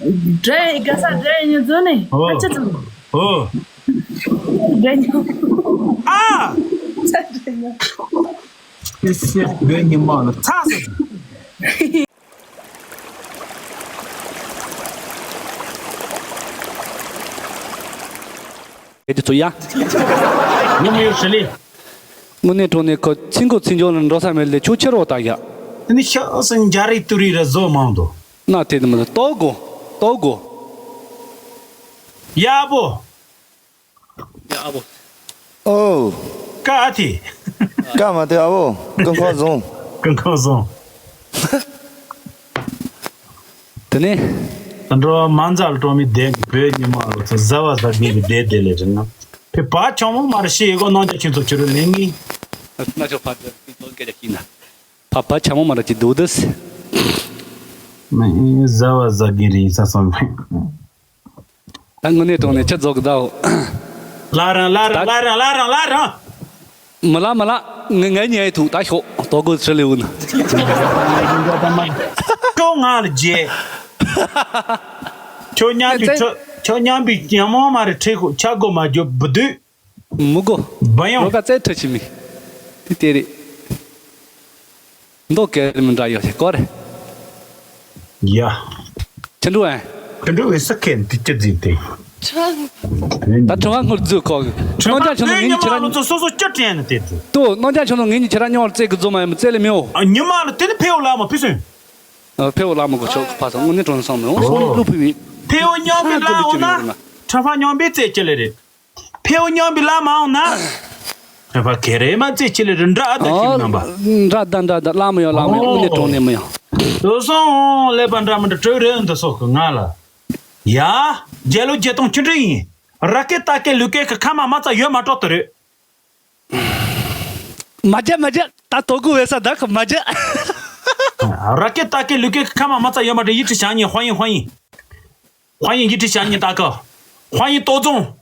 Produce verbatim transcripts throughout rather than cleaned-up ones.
འདྲེ་ག་ས་འདྲེ་ཉོ་ཚོ་ནི་ཨོ། ཨ་ཅི་ཚོ་ཨོ། འདྲེ་ཉོ་ཨ། ས་འདྲེ་ཉོ། ཨི་སི་བོད་ཉི་མ་ལ་ཚ་ས། ཨེ་དེ་ཚོ་ཡ། ཉི་མ་ཡོད་ཧྲི་ལི། དངོས་གནས་དྲང་གནས་ཁོ་ཚིག་མགོ་ཚིག་འཇོག་ལ་འགྲོ་ས་མེད་ལས་ཁྱོད་ཁྱེར་རོགས་ད་ཡ། དེ་ནི་ཤ་སི་འཇའ་རིག་ཏུ་རིག་ར་བཟོ་མང་དོ། ན་དེ་དུ་མི་ལ་ཏོག་གོ། ཏོག་གོ། ཡ་བོ། ཡ་ཨ་བོ། ཨོ། ཀ་ཨ་ཐི། ཀ་མ་དེ་ཨ་བོ། ཀུན་ཁོ་བཟུང་། ཀུན་ཁོ་བཟུང་། དེ་ནས། ད་འགྲོ་མ་འཛལ་འགྲོ་མི་བསྡད་བོད་ཉི་མ་ལོ་ཚོ་ཟ་བ་ཟ་གི་གི་བསྡད་བསྡད་ལས་རེད་ན། ཕེ་བ་ཆང་མོ་མ་རེད་ཤེས་ཡོད་གོ་ནང་ཆ་ཁྱེད་ཚོ་ཁྱོད་རུ་ལེན་གི། ན་ཆོ་ཕ་དེ་ཏོ་སྐད་ཆ་ཤེས་ན། ཕ་ཕ་ཆང་མོ་མ་རེད་ཅི་འདུག་དུས། མ་ཟ་བ་ཟ་གི་རེད་ས་སོང་། ད་དངོས་གནས་དྲང་གནས་ཁྱི་རྫོགས་གི་ད་འོ། ལ་རང་ལ་རང་ད་ལ་རང་ལ་རང་ལ་རང་། མི་ལ་མི་ལ་ངའི་ངའི་ཉལ་ཐུག་ད་ཤོག་དོ་གོ་ཚུ་ལེ་འུ་ན། ཁྱོད་ང་ལ་རྗེ། ཁྱོད་མཉམ་པའི་ཁྱོད་ཁྱོད་མཉམ་པའི་ཉམས་མོ་མ་རེད་ཁྲེལ་ཁུག་ཆ་སྒོ་མ་རྒྱོབ་བུ་དུས། མི་གོ། བ་ཡོང་། ལོ་ཀ་རྩེ་ཁྲི་ཆི་མི། དེ་དེ་རེད། མདོ་གལ་མི་འདྲ་ཡོད་ཞེས་སྐོར། ཡ། ཁྱེད་འགྲོ་ཨེ། ཁྱེད་འགྲོ་ཨེ་ས་ཁན་དེ་ཅི་ཟིན་ཏེ། ད་དྲི་བ་ངོར་འཛུལ་ཁོ་གི། ཁྱེད་རྣམ་པ་ཅག་ཁྱོད་ཚོ་ངེད་གཉིས་ཁྱེད་རང་ཉོ། ཚོ་སོ་སོ་སྐྱོ་དྲན་ནས་དེ་ཚོ། ཏོ་རྣམ་ཅག་ཁྱོད་ཚོ་ངེད་གཉིས་ཁྱེད་རང་ཉོ་བར་རྩེ་གི་རྫོ་མ་ཡིན་མི་རྩེ་ལེ་མི་འོ། ཉི་མ་ལ་དེ་ནི་ཕེའུ་ལ་མ་ཕི་སོན། ཕེའུ་ལ་མ་གོ་ཆོག་ཕ་སོང་དངོས་གནས་དྲང་སོང་མི་འོ་སོང་ནི་ཀླུ་ཕུ་བི། ཕེའུ་ཉོ་བི་ལ་འོ་ན། ཁྲ་ཕ་ཉོ་བི་རྩེ་ཅི་ལེ་རེད། ཕེའུ་སྙོམས་པའི་ལམ་མ་འོང་ན། ཕེ་ཕ་ཁེ་རེ་མ་ཙེ་ཆི་ལེ་རི་འདྲ་ཨ་ད་ཁྱིམ་རྣམ་པ། འདྲ་ད་འདྲ་ད་ལམ་ཡོད་ལམ་ཡོད་ཨོ། དངོས་གནས་དྲང་གནས་མི་ཡོང་། དུ་སོང་ཀླད་པ་འདྲ་མི་འདྲ་གྲོས་རེད་འདི་སོགས་ཀྱི་ང་ལ། ཡ། རྒྱལ་ལོ་རྒྱལ་སྟོང་ཆུ་འདྲ་ཡིན། ར་སྐད་ཏ་སྐད་ལུས་སྐད་ཀྱི་ཁ་མ་མ་ཙ་ཡོད་མ་གྲོགས་དུ་རེད། མ་རྒྱ་མ་རྒྱ་ད་དོ་གུ་བས་ས་ད་ཁ་མ་རྒྱ། ར་སྐད་ཏ་སྐད་ལུས་སྐད་ཀྱི་ཁ་མ་མ་ཙ་ཡོད་མ་འདྲ་ཡིད་ཁྲི་བྱ་ཉིན་ཧོ་ཡིན་ཧོ་ཡིན། ཧོ་ཡིན་ཡིད་ཁྲི་བྱ་ཉིན་ད་ཀ་ཧོ་ཡིན་ཏོ་རྫོང་།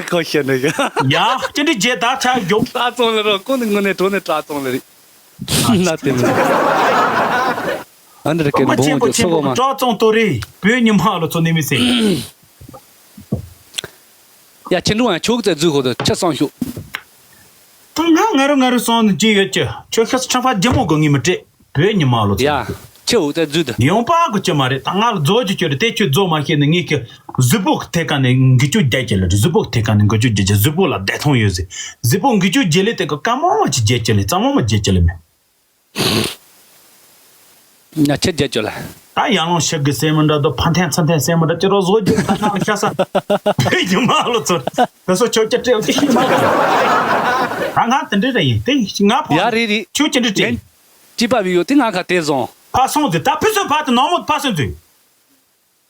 ཁོ་ཤེས་ནི་ཡ། ཡ། ཅི་འདྲི་རྗེས་ད་ཆ་མགྱོགས། དྲག་ཙོང་ལ་རོ་ཀུན་ནི་དངོས་གནས་དྲོ་ནས་དྲག་ཙོང་ལ་རེད། ན་དེ་ནི། ཨ་འདི་ར་སྐད་མ་ཆེན་པོ་ཆེན་པོ་དྲག་ཙོང་ཏོ་རེད་བོད་ཉི་མ་ལོ་ཚོ་ནི་མི་སེ། ཡ་ཁྱེད་འགྲོ་ཡང་ཆོག་ཙེ་འཛུལ་ཁོ་ད་ཆ་སང་ཤོག་ད་ང་ང་རུ་ང་རུ་སོང་ནི་ཅི་ཡོད་ཀྱི་ཁྱོད་ཤ་ཁྲ་ཕ་རྒྱ་མོ་གི་ངས་མི་སྤྲད། བོད་ཉི་མ་ལོ་ཚོ། ཡ། ཁྱེད་འུ་ཚོ་རྫུས་དུ། ཡོང་པ་གོ་ཅི་མ་རེད་ད་ང་ལ་རྫོགས་ཀྱི་ཁྱོད་རེད་དེ་ཁྱོད་རྫོགས་མ་ཤེས་ནས་ངས་ཁྱོད་གཟུགས་པོ་གི་ཐད་ཀ་ནས་འགུལ་སྐྱོད་རྒྱག་ཀྱི་ལ་རེད་གཟུགས་པོ་གི་ཐད་ཀ་ནས་འགུལ་སྐྱོད་རྒྱག་ཀྱི་གཟུགས་པོ་ལ་བདེ་ཐང་ཡོད་ཟེར་གཟུགས་པོ་འགུལ་སྐྱོད་རྒྱག་ལེ་དེ་གི་དཀའ་མོ་མ་ཅི་རྒྱག་ཀྱི་ལེ་གཙང་མོ་མ་རྒྱག་ཀྱི་ལེ་མེད། ང་ཁྱེད་རྒྱག་ཀྱི་ལ། ད་ཡང་ལོང་ཤིག་གི་སེམས་མི་འདྲ་དོ་ཕ་འཐེན་ཚ་འཐེན་སེམས་མི་འདྲ་ཅི་རོ་བཟོ་རྒྱུ་ད་ནང་ཤ་ས་བོད་ཉི་མ་ལོ་ཚོ་དེ་ཚོ་ཁྱོད་ཀྱི་སྤྲེའུ་ཅི་ཤི་མ་གི་ད་ང་དེ་འདྲ་རེད་ཡིན་དེ་ང་ཕོ་ཡ་རེད་རེད་ཁྱོད་ཀྱི་འདྲ་སྤྲེའུ། ཅི་པ་བི་ཡོད་དེ་ང་ག་དེ་བཟུང་། ཕ་སོང་དེ་ད་ཕི་སོང་ཕ་དེ་ནང་མོ་ཕ་སོང་དུས།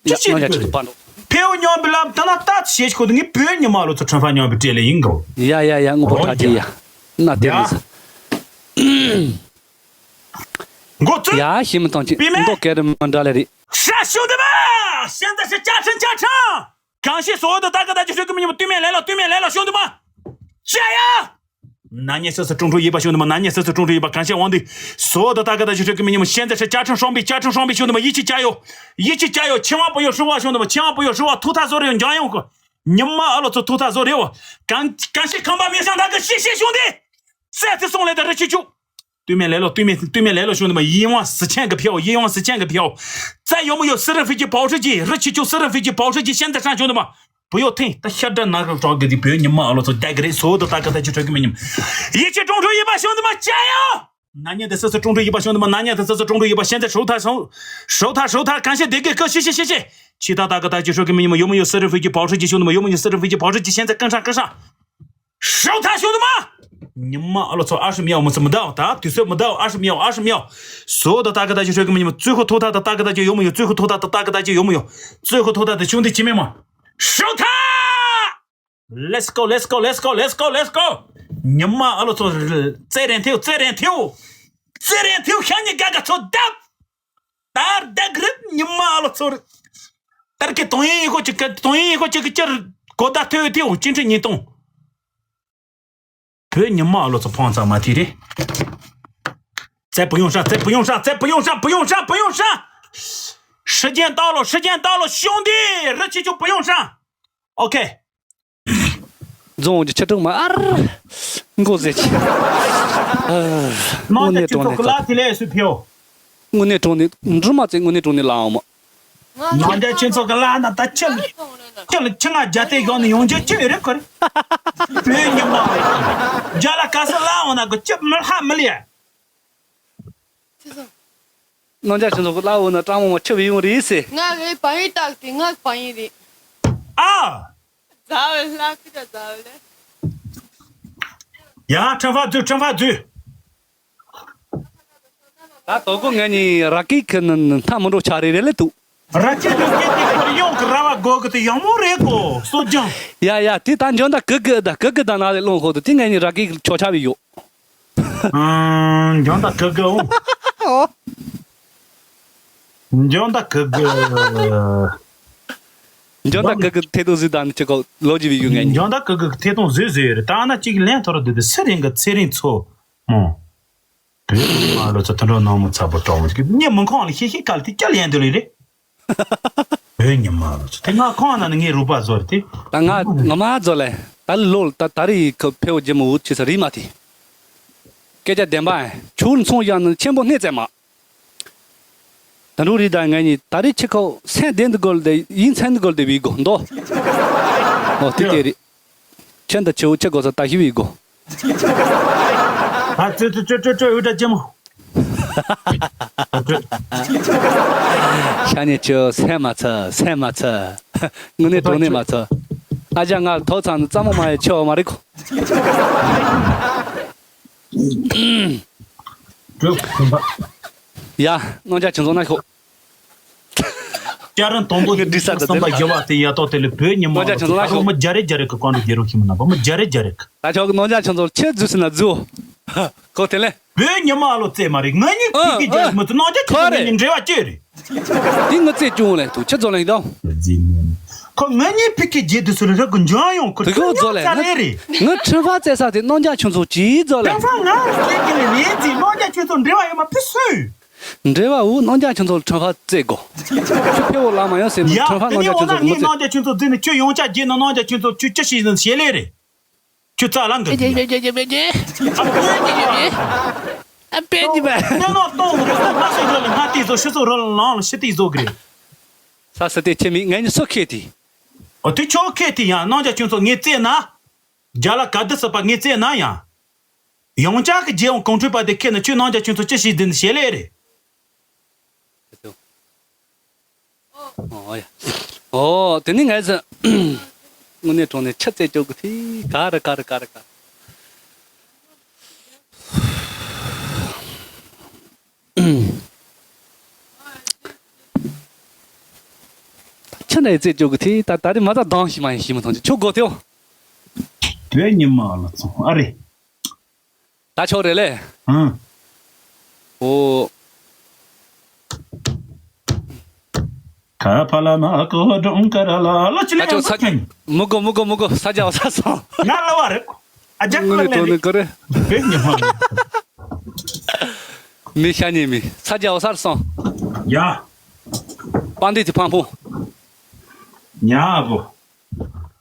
ཅི་ཡ་ཤེས་ནོ་ཡ་ཁྱོད་ཀྱི་པ་འགྲོ། ཕེའུ་སྙོམས་པའི་ལམ་ད་ན་ལྟ་ཞེས་ཁོ་དེ་ངའི་བོད་ཉི་མ་ལོ་ཚོ་ཁྲོན་ཕ་སྙོམས་པའི་སྤྲེལ་ལེ་ཡིན་གོ། ཡ་ཡ་ཡ་དངོས་པོ་ཁྲ་ཅི་ཡ། ན་དེ་མི་ཟ། མགོ་ཚོས། ཡ་ཤི་མི་ཐང་ཅི་པི་མེ། མདོ་སྐད་རི་མ་འདྲ་ལེ་རེད། ཧྲ་ཤོང་དེ་མ། ཤན་ད་ཤ་ཅ་ཁྲང་ཅ་ཁྲང་། གང་ཤེས་སོ་དོ་ད་ག་ད་ཅི་ཤོད་གི་མི་ཉི་མ་དུས་མེད་ལེ་ལོ་དུས་མེད་ལེ་ལོ་ཤོང་དེ་མ། ཅ་ཡ། ན་ཉེ་ས་ས་ཀྲུང་ཀྲུང་ཡིན་པ་ཤོང་དུ་མ་ན་ཉེ་ས་ས་ཀྲུང་ཀྲུང་ཡིན་པ་གང་ཤེས་དབང་འདུས་སོ་དོ་ད་ག་ད་ཅི་ཤོད་གི་མི་ཉི་མ་ཤན་ད་ཤ་ཅ་ཁྲང་ཧྲོང་པི་ཅ་ཁྲང་ཧྲོང་པི་ཤོང་དུ་མ་ཡིད་ཆེས་ཅ་ཡོ། ཡིད་ཆེས་ཅ་ཡོ་ཆེ་བ་པོ་ཡོ་ཧྲི་བ་ཤོང་དུ་མ་ཆེ་བ་པོ་ཡོ་ཧྲི་བ་ཐུག་ཐག་བཟོ་རེ་ཡོ་འཇང་ཡོང་གི། ཉི་མ་ཨ་ལོ་ཚོ་ཐུག་ཐག་བཟོ་རེ་བ། གང་གང་ཤེས་ཁང་པ་མེ་ཤང་ད་གི་ཤི་ཤི་ཤོང་དེ། སད་ཚེ་སོང་ལེ་ད་རི་ཆུ་ཆུ། དུས་མེད་ལེ་ལོ་དུས་མེད་དུས་མེད་ལེ་ལོ་ཤོང་དུ་མ་ཡིད་དབང་སི་ཆེན་གི་ཕེའོ་ཡིད་དབང་སི་ཆེན་གི་ཕེའོ། རྩ་ཡོ་མོ་ཡོ་སི་རི་ཧྥི་ཅི་པའོ་ཧྲི་ཅི་རི་ཆུ་ཆུ་སི་རི་ཧྥི་ཅི་པའོ་ཧྲི་ཅི་ཤན་ད་ཧྲང་ཤོང་དུ་མ། བུ་ཡོ་ཐེངས་ད་ཤ་དྲ་ན་རུ་གྲོགས་གི་དེ་བོད་ཉི་མ་ཨ་ལོ་ཚོ་རྒྱ་གི་རེད་སོ་དོ་ད་ག་ད་ཅི་ཧྲོ་གི་མི་ཉི་མ། ཡིད་ཆེས་ཀྲུང་ཧྲུ་ཡིན་པ་ཤོང་དུ་མ་ཅ་ཡོ། ན་ཉེ་དེ་སི་སི་ཀྲུང་ཀྲུང་ཡིན་པ་ཤོང་དུ་མ་ན་ཉེ་དེ་སི་སི་ཀྲུང་ཀྲུང་ཡིན་པ་ཤན་ཚེ་ཧྲོ་ཐ་ཧྲོ་ཧྲོ་ཐ་ཧྲོ་ཐ་གང་ཤེས་དེ་གི་ཀི་ཤི་ཤི་ཤི་ཤི། ཆི་ད་ད་ག་ད་ཅི་ཧྲོ་གི་མི་ཉི་མ་ཡོ་མོ་ཡོ་སི་རི་ཧྥི་ཅི་པའོ་ཧྲི་ཅི་ཤོང་དུ་མ་ཡོ་མོ་ཡོ་སི་རི་ཧྥི་ཅི་པའོ་ཧྲི་ཅི་ཤན་ཚེ་ཀི་ཧྲ་ཀི་ཧྲ། ཧྲོ་ཐ་ཤོང་དུ་མ། ཉི་མ་ཨ་ལོ་ཚོ་ཨ་ཧྲི་མི་ཡོ་མོ་སི་མི་ད་ད་དུས་སོ་མི་ད་ཨ་ཧྲི་མི་ཡོ་ཨ་ཧྲི་མི་ཡོ། སོ་དོ་ད་ག་ད་ཅི་ཧྲོ་གི་མི་ཉི་མ་ཙུ་ཁོ་ཐོ་ཐ་ད་ད་ག་ད་ཅི་ཡོ་མོ་ཡོ་ཙུ་ཁོ་ཐོ་ཐ་ད་ད་ག་ད་ཅི་ཡོ་མོ་ཡོ་ཙུ་ཁོ་ཐོ་ཐ་ད་ཤོང་དུ་ཅི་མེ་མ། ཧྲོ་ཐ། Let's go, let's go, let's go, let's go, let's go. ཉི་མ་ཨ་ལོ་ཚོ་རྩེ་རན་ཐེའུ་རྩེ་རན་ཐེའུ། རྩེ་རན་ཐེའུ་ཤ་ཉི་ག་ག་ཚོ་བརྡབ། དར་བརྡབ་རིབ་ཉི་མ་ཨ་ལོ་ཚོ། དར་གི་དོང་ཡིན་ཡིན་ཁོ་ཅིག་གི་དོང་ཡིན་ཡིན་ཁོ་ཅིག་གི་ཅར་གོ་ད་ཐེའུ་ཐེའུ་ཅི་འཕྲི་ཉིན་སྟོང་། བོད་ཉི་མ་ཨ་ལོ་ཚོ་ཕོང་ཚ་མ་ཐི་རེ། རྩེ་བུ་ཡོང་ཧྲ་རྩེ་བུ་ཡོང་ཧྲ་རྩེ་བུ་ཡོང་ཧྲ་བུ་ཡོང་ཧྲ་བུ་ཡོང་ཧྲ། 时间到了，时间到了，兄弟，热气球不用上。OK。རྫོང་གི་ཆུ་དྲུག་མ་ཨར། མགོ་ཟེར་གྱི། དངོས་གནས་དྲང་གནས་དཀའ། དངོས་གནས་དྲང་གནས་འབྲུ་མ་ཚེ་དངོས་གནས་དྲང་གནས་ལ་འོང་མ། ནང་རྒྱ་ཁྱེད་ཚོ་གི་ལ་ན་ད་ཁྱི་ལ་ཁྱི་ལ་ཁྱི་ང་རྒྱ་སྟེ་གང་ནས་ཡོང་རྒྱུ་ཁྱི་ཡོད་རེད་ཁོ་རེ། བོད་ཉི་མ། རྒྱ་ལ་ག་ས་ལ་འོང་ན་གི་ཁྱི་མི་ལྷ་མི་ལས། ནང་རྒྱ་ཁྱེད་ཚོ་གི་ལ་འོང་ན་ཀྲང་མོ་མ་ཁྱི་བི་ཡོང་རེད་ཟེར། ང་རེད་བ་ཡིན་སྟག་དེ་ང་བ་ཡིན་རེད། ཨ། ཛ་བ་ལ་ཁི་ད་ཛ་བ་ལ། ཡ་ཁྲང་ཧྥ་ཛུ་ཁྲང་ཧྥ་ཛུ། ད་དོ་གོ་ངེད་གཉིས་ར་ཀི་ཁི་ནི་མཐའ་མི་འགྲོ་ཆ་རེ་རེ་ལེ་འདུག་ར་ཀི་ལུ་ཀེ་ཏི་ཁོར་ཡོང་གི་ར་བ་གོ་གི་དེ་ཡང་མོ་རེད་གོ་སོ་ལྗང་། ཡ་ཡ་དེ་ད་འཇོན་ད་གི་གི་ད་གི་གི་ད་ན་ལེ་ལོང་ཧོ་དུ་དེ་ངེད་གཉིས་ར་ཀི་ཁྱོ་ཆ་བི་ཡོ། ཨང་། འཇོན་ད་གི་གི་འོ། འཇོན་ད་གི་གི། འཇོན་ད་གི་གི་ཐེ་ཏོ་ཟི་ད་ནི་ཅི་གོ་ལོ་ཇི་བི་ཡོ་ངེད་གཉིས། འཇོན་ད་གི་གི་ཐེ་ཏོ་ཟི་ཟི་ཡོ་རེད་ད་ན་ཅིག་ལན་ཐོ་ར་དུ་དུ་སི་རིང་གི་ཚེ་རིང་ཚོ་མོ། བོད་ཉི་མ་ལོ་ཚོ་དུད་འགྲོ་ནང་མི་ཚ་པོ་གྲོགས་མོ་ཅིག་གཉིད་མི་ཁོང་ལ་ཤེས་ཤེས་གལ་ཏེ་སྐྱལ་ཡན་དུ་ལི་རེད། བོད་ཉི་མ་ལོ་ཚོ་དེ་ང་ཁོང་ན་ནི་ངའི་རུ་པ་བཟོ་རེད་དེ། ད་ང་ང་མ་བཟོ་ལེ། ད་ལོ་ད་ད་རེས་ཁོ་ཕེ་བོ་རྒྱུ་མོ་འུ་ཆི་ས་རིས་མ་དེ། སྐད་ཆ་བདེན་པ་ཨེ་ཆུ་ལ་ཚོང་བཞག་ནི་ཆེན་པོ་སྣེ་བཙལ་མ། ད་འགྲོ་རིས་ད་ངེད་གཉིས་ད་རེས་ཁྱི་ཁོ་སེམས་བདེ་འདི་དགོས་ལ་དེ་ཡིན་ཚན་འདི་དགོས་ལ་དེ་བི་དགོ་འདོ། འོ་དེ་དེ་རེད། ཁྱེད་འདི་ཆེ་བོ་ཆེ་དགོས་ས་ད་ཤི་བའི་སྒོ། ཨ་ཙི་ཙི་ཅོ་ཅོ་ཅོ་ཅོ་འུ་ད་ཅི་མོ། ཤ་ཉེ་ཆུ་སེམས་མ་ཚ་སེམས་མ་ཚ། དངོས་གནས་དྲང་གནས་མ་ཚ། ཨ་ཅག་ང་ཐོ་ཚང་ནི་རྩ་མོ་མ་ཡི་ཆེ་བ་མ་རེད་ཁོ། ཡ་སྣང་རྒྱ་ཆུ་འཛོམས་ན་ཤོག་སྐྱ་རེངས་དང་པོ་ངའི་འདྲི་ས་དང་བསམ་པ་བརྒྱབ་པ་དེ་ཡ་ཏོག་དེ་ལས་བོད་ཉི་མ་ལ་ཚོ་ད་རུང་མི་རྒྱ་རེ་རྒྱ་རེ་གི་ཀོང་རེ་རྒྱལ་རོགས་ཤིག་མི་ན་པ་མི་རྒྱ་རེ་རྒྱ་རེ་གི། ད་ཆོག་གི་ནང་རྒྱ་ཆུ་འཛོམས་ཆེ་རྫུས་སི་ན་རྫུའོ། གོ་དེ་ལས། བོད་ཉི་མ་ལོ་ཙེ་མ་རེད་ང་གཉིས་ཨ་ཕི་ཁེ་རྒྱལ་ཨ་མི་ཚོ་ནང་རྒྱ་ཆུ་ཁོ་འཛོམས་རེད། ངེད་གཉིས་འབྲེལ་བ་ཅི་རེད། དེ་ངི་ཙེ་ཅུང་ལས་ཐུག་ཆེ་རྫོང་ལས་དང་། ཁོ་ང་གཉིས་ཕི་ཁེ་རྒྱལ་དུ་སུ་རེ་ར་གི་འཇང་ཡོང་ཁུར་དེ་གོ་རྫོ་ལས་ཙ་རེ་རེད། ངི་ཁྲི་ཕ་ཙེ་ས་དེ་ནང་རྒྱ་ཆུ་འཛོམས་ཅི་རྫོ་ལས། ཁྲི་ཕ་ང་རེ་ཁེ་གི་ལས་རེད་ཙི་ནང་རྒྱ་ཆུ་འཛོམས་འབྲེལ་བ་ཡོད་མ་ཕི་སུ། འབྲེལ་བ་འུ་ནང་རྒྱ་ཁྱོད་ཚོ་ལ་ཁྲང་ཧྥ་བཙལ་དགོ། ཁྱོད་ཕེ་བོ་ལ་མ་ཡོང་ཟེར་ནས་ཡ་ཁྲང་ཧྥ་དེ་ནང་རྒྱ་ནས་འོ་ན་ཁྱོད་ཚོ་གི་མི་ངས་བཙལ། ནང་རྒྱ་ཁྱོད་ཚོ་འཛིན་ནས་ཁྱོད་ཡོང་ཆ་རྒྱས་ན་ནང་རྒྱ་ཁྱོད་ཚོ་ཁྱོད་ཅི་ཞིག་ཟིན་ཞེ་ལེ་རེད། ཁྱོད་རྩ་ལ་འགྲོ་གི་ཡ། ཨ་པེ་ཉི་མ། དེ་ནང་གཏོང་གི་རེད་ང་སོ་རོ་ལ་ང་དེ་ཚོ་ཤི་ཚོ་རོ་ལ་ལང་ལ་ཤི་དེ་བཟོ་གི་རེད། ས་ས་དེ་ཁྱེད་མི་ངས་ནི་སུ་ཁེ་དེ། ཨོ་དེ་ཁྱོད་ཁེ་དེ་ཡང་ནང་རྒྱ་ཁྱོད་ཚོ་ངས་བཙལ་ན། རྒྱ་ལ་ག་དུ་སྲིད་པ་ངས་བཙལ་ན་ཡང་། ཡང་ཅག་གི་རྒྱལ་ཡོངས་གོང་འཕེལ་པ་དེ་ཁེ་ན་ཁྱོད་ནང་རྒྱ་ཁྱོད་ཚོ་ཅི་ཞིག་འདི་ནི་ཞེ་ལེ་རེད། ཨོ་ཡ། ཨོ་དེ་ནི་ངས་ཟ། དངོས་གནས་དྲང་གནས་ཆུ་རྩེ་སྐྱོ་གི་ཐི་ག་རེ་ག་རེ་ག་རེ་ག་ཆུ་ནས་རྩེ་སྐྱོ་གི་ཐི་ད་ད་རེ་མ་ད་དང་ཞིག་མ་ཡིན་ཞིག་མ་ཐང་ཆུ་ཆུ་གོ་ཐེའོ། དེ་ཉི་མ་ལ་ཚོང་ཨ་རེ། ད་ཆོག་རེད་ལེ། ཨང་། ཨོ། ཁ་ཕ་ལ་མ་ཀོ་སྒྲུང་ཀ་ར་ལ་ལ་ཅི་ད་ལེ་ཆོག་ས་ཁན། མུ་གོ་མུ་གོ་མུ་གོ་ས་ཇའོ་ས་སོང་། ང་ལ་བ་རེད། ཨ་ཇག་ངོ་ལ་ནི་ལེ་དོ་ནི་ཀོ་རེ། བེ་ཉི་མ། མི་ཤ་ཉེ་མི་ས་ཇའོ་སར་སོང་། ཡ། པང་འདི་དེ་ཕང་ཕུང་། ཉ་བོ།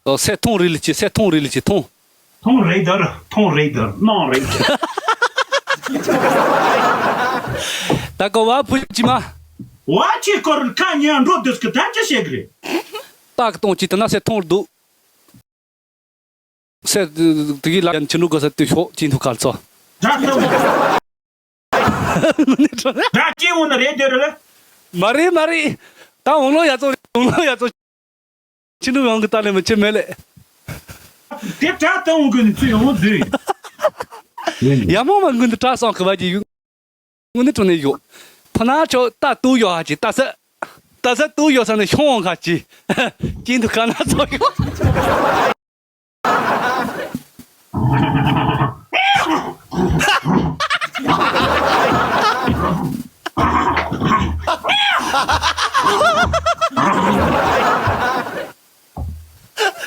ཨོ་སེ་ཐུང་རི་ལི་ཅི་སེ་ཐུང་རི་ལི་ཅི་ཐུང་། ཐུང་རེད་དར་ཐུང་རེད་དར་ནང་རེད། ད་ཀོ་བ་ཕུ་ཅི་མ། བ་ཅི་ཀོར་ཁ་ཉན་འགྲོ་དུས་ཀི་ད་ཅི་བྱེད་གི་རེད། ཏག་ཏོང་ཅི་ད་ན་སེ་ཐུང་རི་འདུག་སེ་དེ་གི་ལ་ཡན་ཆི་འགྲོ་གོ་ས་དུ་ཤོག་ཅི་འདུག་གལ་ཚོ། ད་ཐུང་། ད་ཅི་འོང་ན་རེད་དེ་རེད་ལ། མ་རེད་མ་རེད། ད་འོང་ལོ་ཡ་ཚོ་འོང་ལོ་ཡ་ཚོ། ཕྱི་ནུབ་ཡོང་གི་ལྟ་ལས་མི་ཆེ་མེད་ལེ། དེ་དྲ་ལྟ་འོང་གི་ནི་ཚུ་ཡོང་དུས། ཡ་མོ་མ་ངུ་འདི་དྲ་སོང་གི་བ་ཅི་ཡུག་ངུ་ནི་གྲོ་ནི་ཡོ། ཕ་ན་ཆོ་ལྟ་ཏུ་ཡོ་ཧ་ཅི་ལྟ་ས། ལྟ་ས་ཏུ་ཡོ་ས་ནི་ཤོང་ཧ་ཅི། ཅི་འདུག་ག་ན་ཚོ་ཡོ།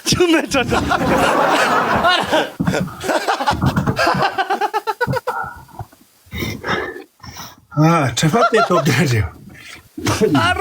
ཆུ་མེད་ཙ་ཙ། ཨ་ཁྲི་ཕ་དེ་ཐོབ་དེ་རེད། ཨར།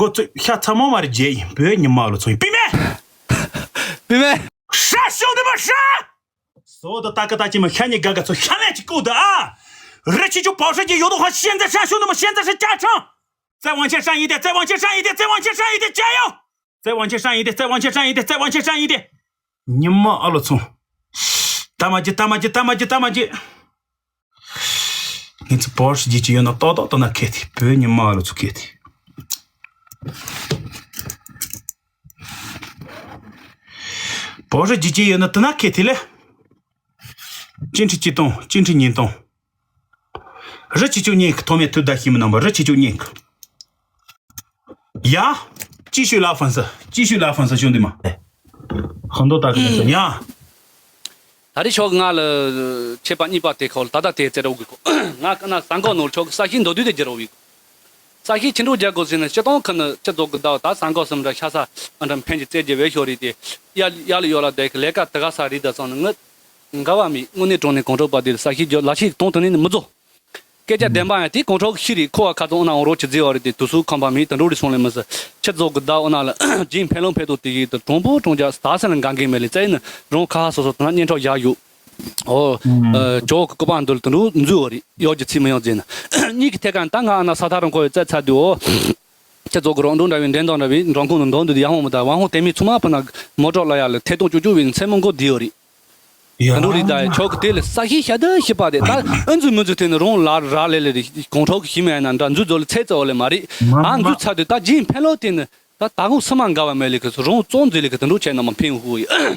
མགོ་ཚོས་ཤ་ཚ་མོ་མ་རེད་རྗེས་ཡིན་བོད་ཉི་མ་ལོ་ཚོ་ཡིན་པི་མེ། པི་མེ། ཧྲ་ཤོག་དེ་མ་ཧྲ། བཟོ་དང་ད་ཀ་ད་ཅི་མ་ཤ་ཉེ་དགའ་དགའ་ཚོ་ཤ་ལས་ཅི་ཀུ་ད་ཨ། རི་ཆི་ཆུ་པའོ་ཧྲི་ཀྱི་ཡོད་དོ་ཧ་ཤེན་ཙེ་ཧྲ་ཤོག་དེ་མ་ཤེན་ཙེ་ཧྲ་ཅ་ཁྲང་། 再往前上一点，再往前上一点，再往前上一点，加油！ 再往前上一点，再往前上一点，再往前上一点。你妈阿鲁聪，大马吉，大马吉，大马吉，大马吉。你这保时捷就有那叨叨到那开的，不要你妈阿鲁聪开的。保时捷就有那到那开的嘞。进去激动，进去运动。རི་ཆི་ཆུ་ཉིན་གི་ཐོག་མའི་དུས་ཟླ་ཤི་མི་རྣམ་པ་རི་ཆི་ཆུ་ཉིན་གི། ཡ། 继续拉粉丝，继续拉粉丝，兄弟们。很多大哥们说，呀， ད་རེས་ཤོག་ང་ལ་ཆད་པ་གཉིས་པ་དེ་ཁོ་ལ་ད་ལྟ་དེ་བཙལ་རོགས་གི་གོ་ང་ཀ་ན་ས་འགོ་ནོར་ཆོག་གི་ས་ཤིང་མདོ་དུས་དེ་རྒྱུ་རོགས་བི་གོ་ས་ཤིང་ཆི་འགྲོ་རྒྱག་དགོས་ཟིན་ན་སྤྱི་སྟོང་ཁ་ན་སྤྱི་ཚོགས་གི་ཟླ་བ་ད་ས་འགོ་གསུམ་ར་ཤ་ས་ཨ་འདྲ་འཕེན་གྱི་རྩེ་རྒྱུ་བས་ཤོར་རེད་དེ་ཡ་ཡ་ལ་ཡོ་ལ་བསྡད་གི་ལས་ཀ་དི་ག་ས་རེད་ད་སོང་ན་ངི་འགའ་བ་མི་དངོས་གནས་དྲང་གནས་གོང་ཁྲོ་པ་དེ་ལ་ས་ཤིང་རྒྱུ་ལ་ཤིག་གཏོང་ཐུབ་ནི་ནི་མི་བཟོ། སྐད་ཆ་བདེན་པ་ཡང་དེ་གོང་ཁྲོ་གི་ཤི་རེད་ཁོ་བ་ཁ་ཚོ་ཨོ་ན་འོང་རོགས་ཆི་རྫི་བ་རེད་དེ་དུ་སུ་ཁམས་པ་མི་དུ་འགྲོ་རེད་སོང་ལེ་མི་སི་ཆི་རྫོགས་གི་ཟླ་ཨོ་ན་ལ་རྗེས་འཕེན་ལོང་འཕེན་ཏོ་དེ་ཡིག་དུ་གྲོང་པོ་གྲོང་རྒྱ་ད་སེ་ལ་འགང་གིན་མེད་ལེ་ཙེ་ནི་རོང་ཁ་ཧ་སོ་སོ་དུ་ན་གཉེན་གྲོགས་བཞག་ཡོད། ཨོ། ཨ། ཇོ་གི་ཀུ་པང་འདུལ་དུ་འགྲོ་འཛུལ་བ་རེད་ཡོ་ཇི་ཚི་མི་ཡོང་ཟེར་ན། གཉིས་ཀྱི་ཐད་ཀ་ད་ང་ཨ་ན་ས་ཐག་རང་ཁོ་ཡོད་ཙེ་ཚ་དུ་ཨོ། ཆི་རྫོགས་གི་རོང་འགྲོ་འདྲ་བའི་འདྲེན་དང་འདྲ་བའི་འགྲོ་ཁུངས་ནི་འདོན་དུ་ཡ་ཧོང་མི་ད་ཝང་ཧོང་དེ་མི་ཚུ་མ་ཕུ་ན་མོ་ཊ་ལ་ཡ་ལ་ཐད་གཏོང་བཅུག་བཅུག་བའི་མཚན་མོ་མགོ་བསྡུས་བ་རེད། ཡ། ད་འགྲོ་རེད་ད་ཡ་ཆོག་གི་དེ་ལ་ས་ཤི་ཤ་ད་ཤི་པ་དེ་ད་ཨ་འཛུ་མི་འཛུ་དེ་ནི་རོང་ལ་ར་ལེ་ལེ་རེད་གོང་ཁྲོག་གི་ཤི་མེད་ན་འདྲ་འཛུ་ཛོ་ལ་ཚེ་ཚེ་འོ་ལེ་མ་རེད། ཨ་འཛུ་ཚ་དུས་ད་རྗེས་འཕེན་ལོ་དེ་ནི་ད་ད་གོང་སུ་མ་འགའ་བ་མེད་ལེ་གི་རོང་བཙོང་འཛུ་ལེ་གི་ད་འགྲོ་བྱས་ན་མ་འཕེན་ཧུ་ཡི། ཨ།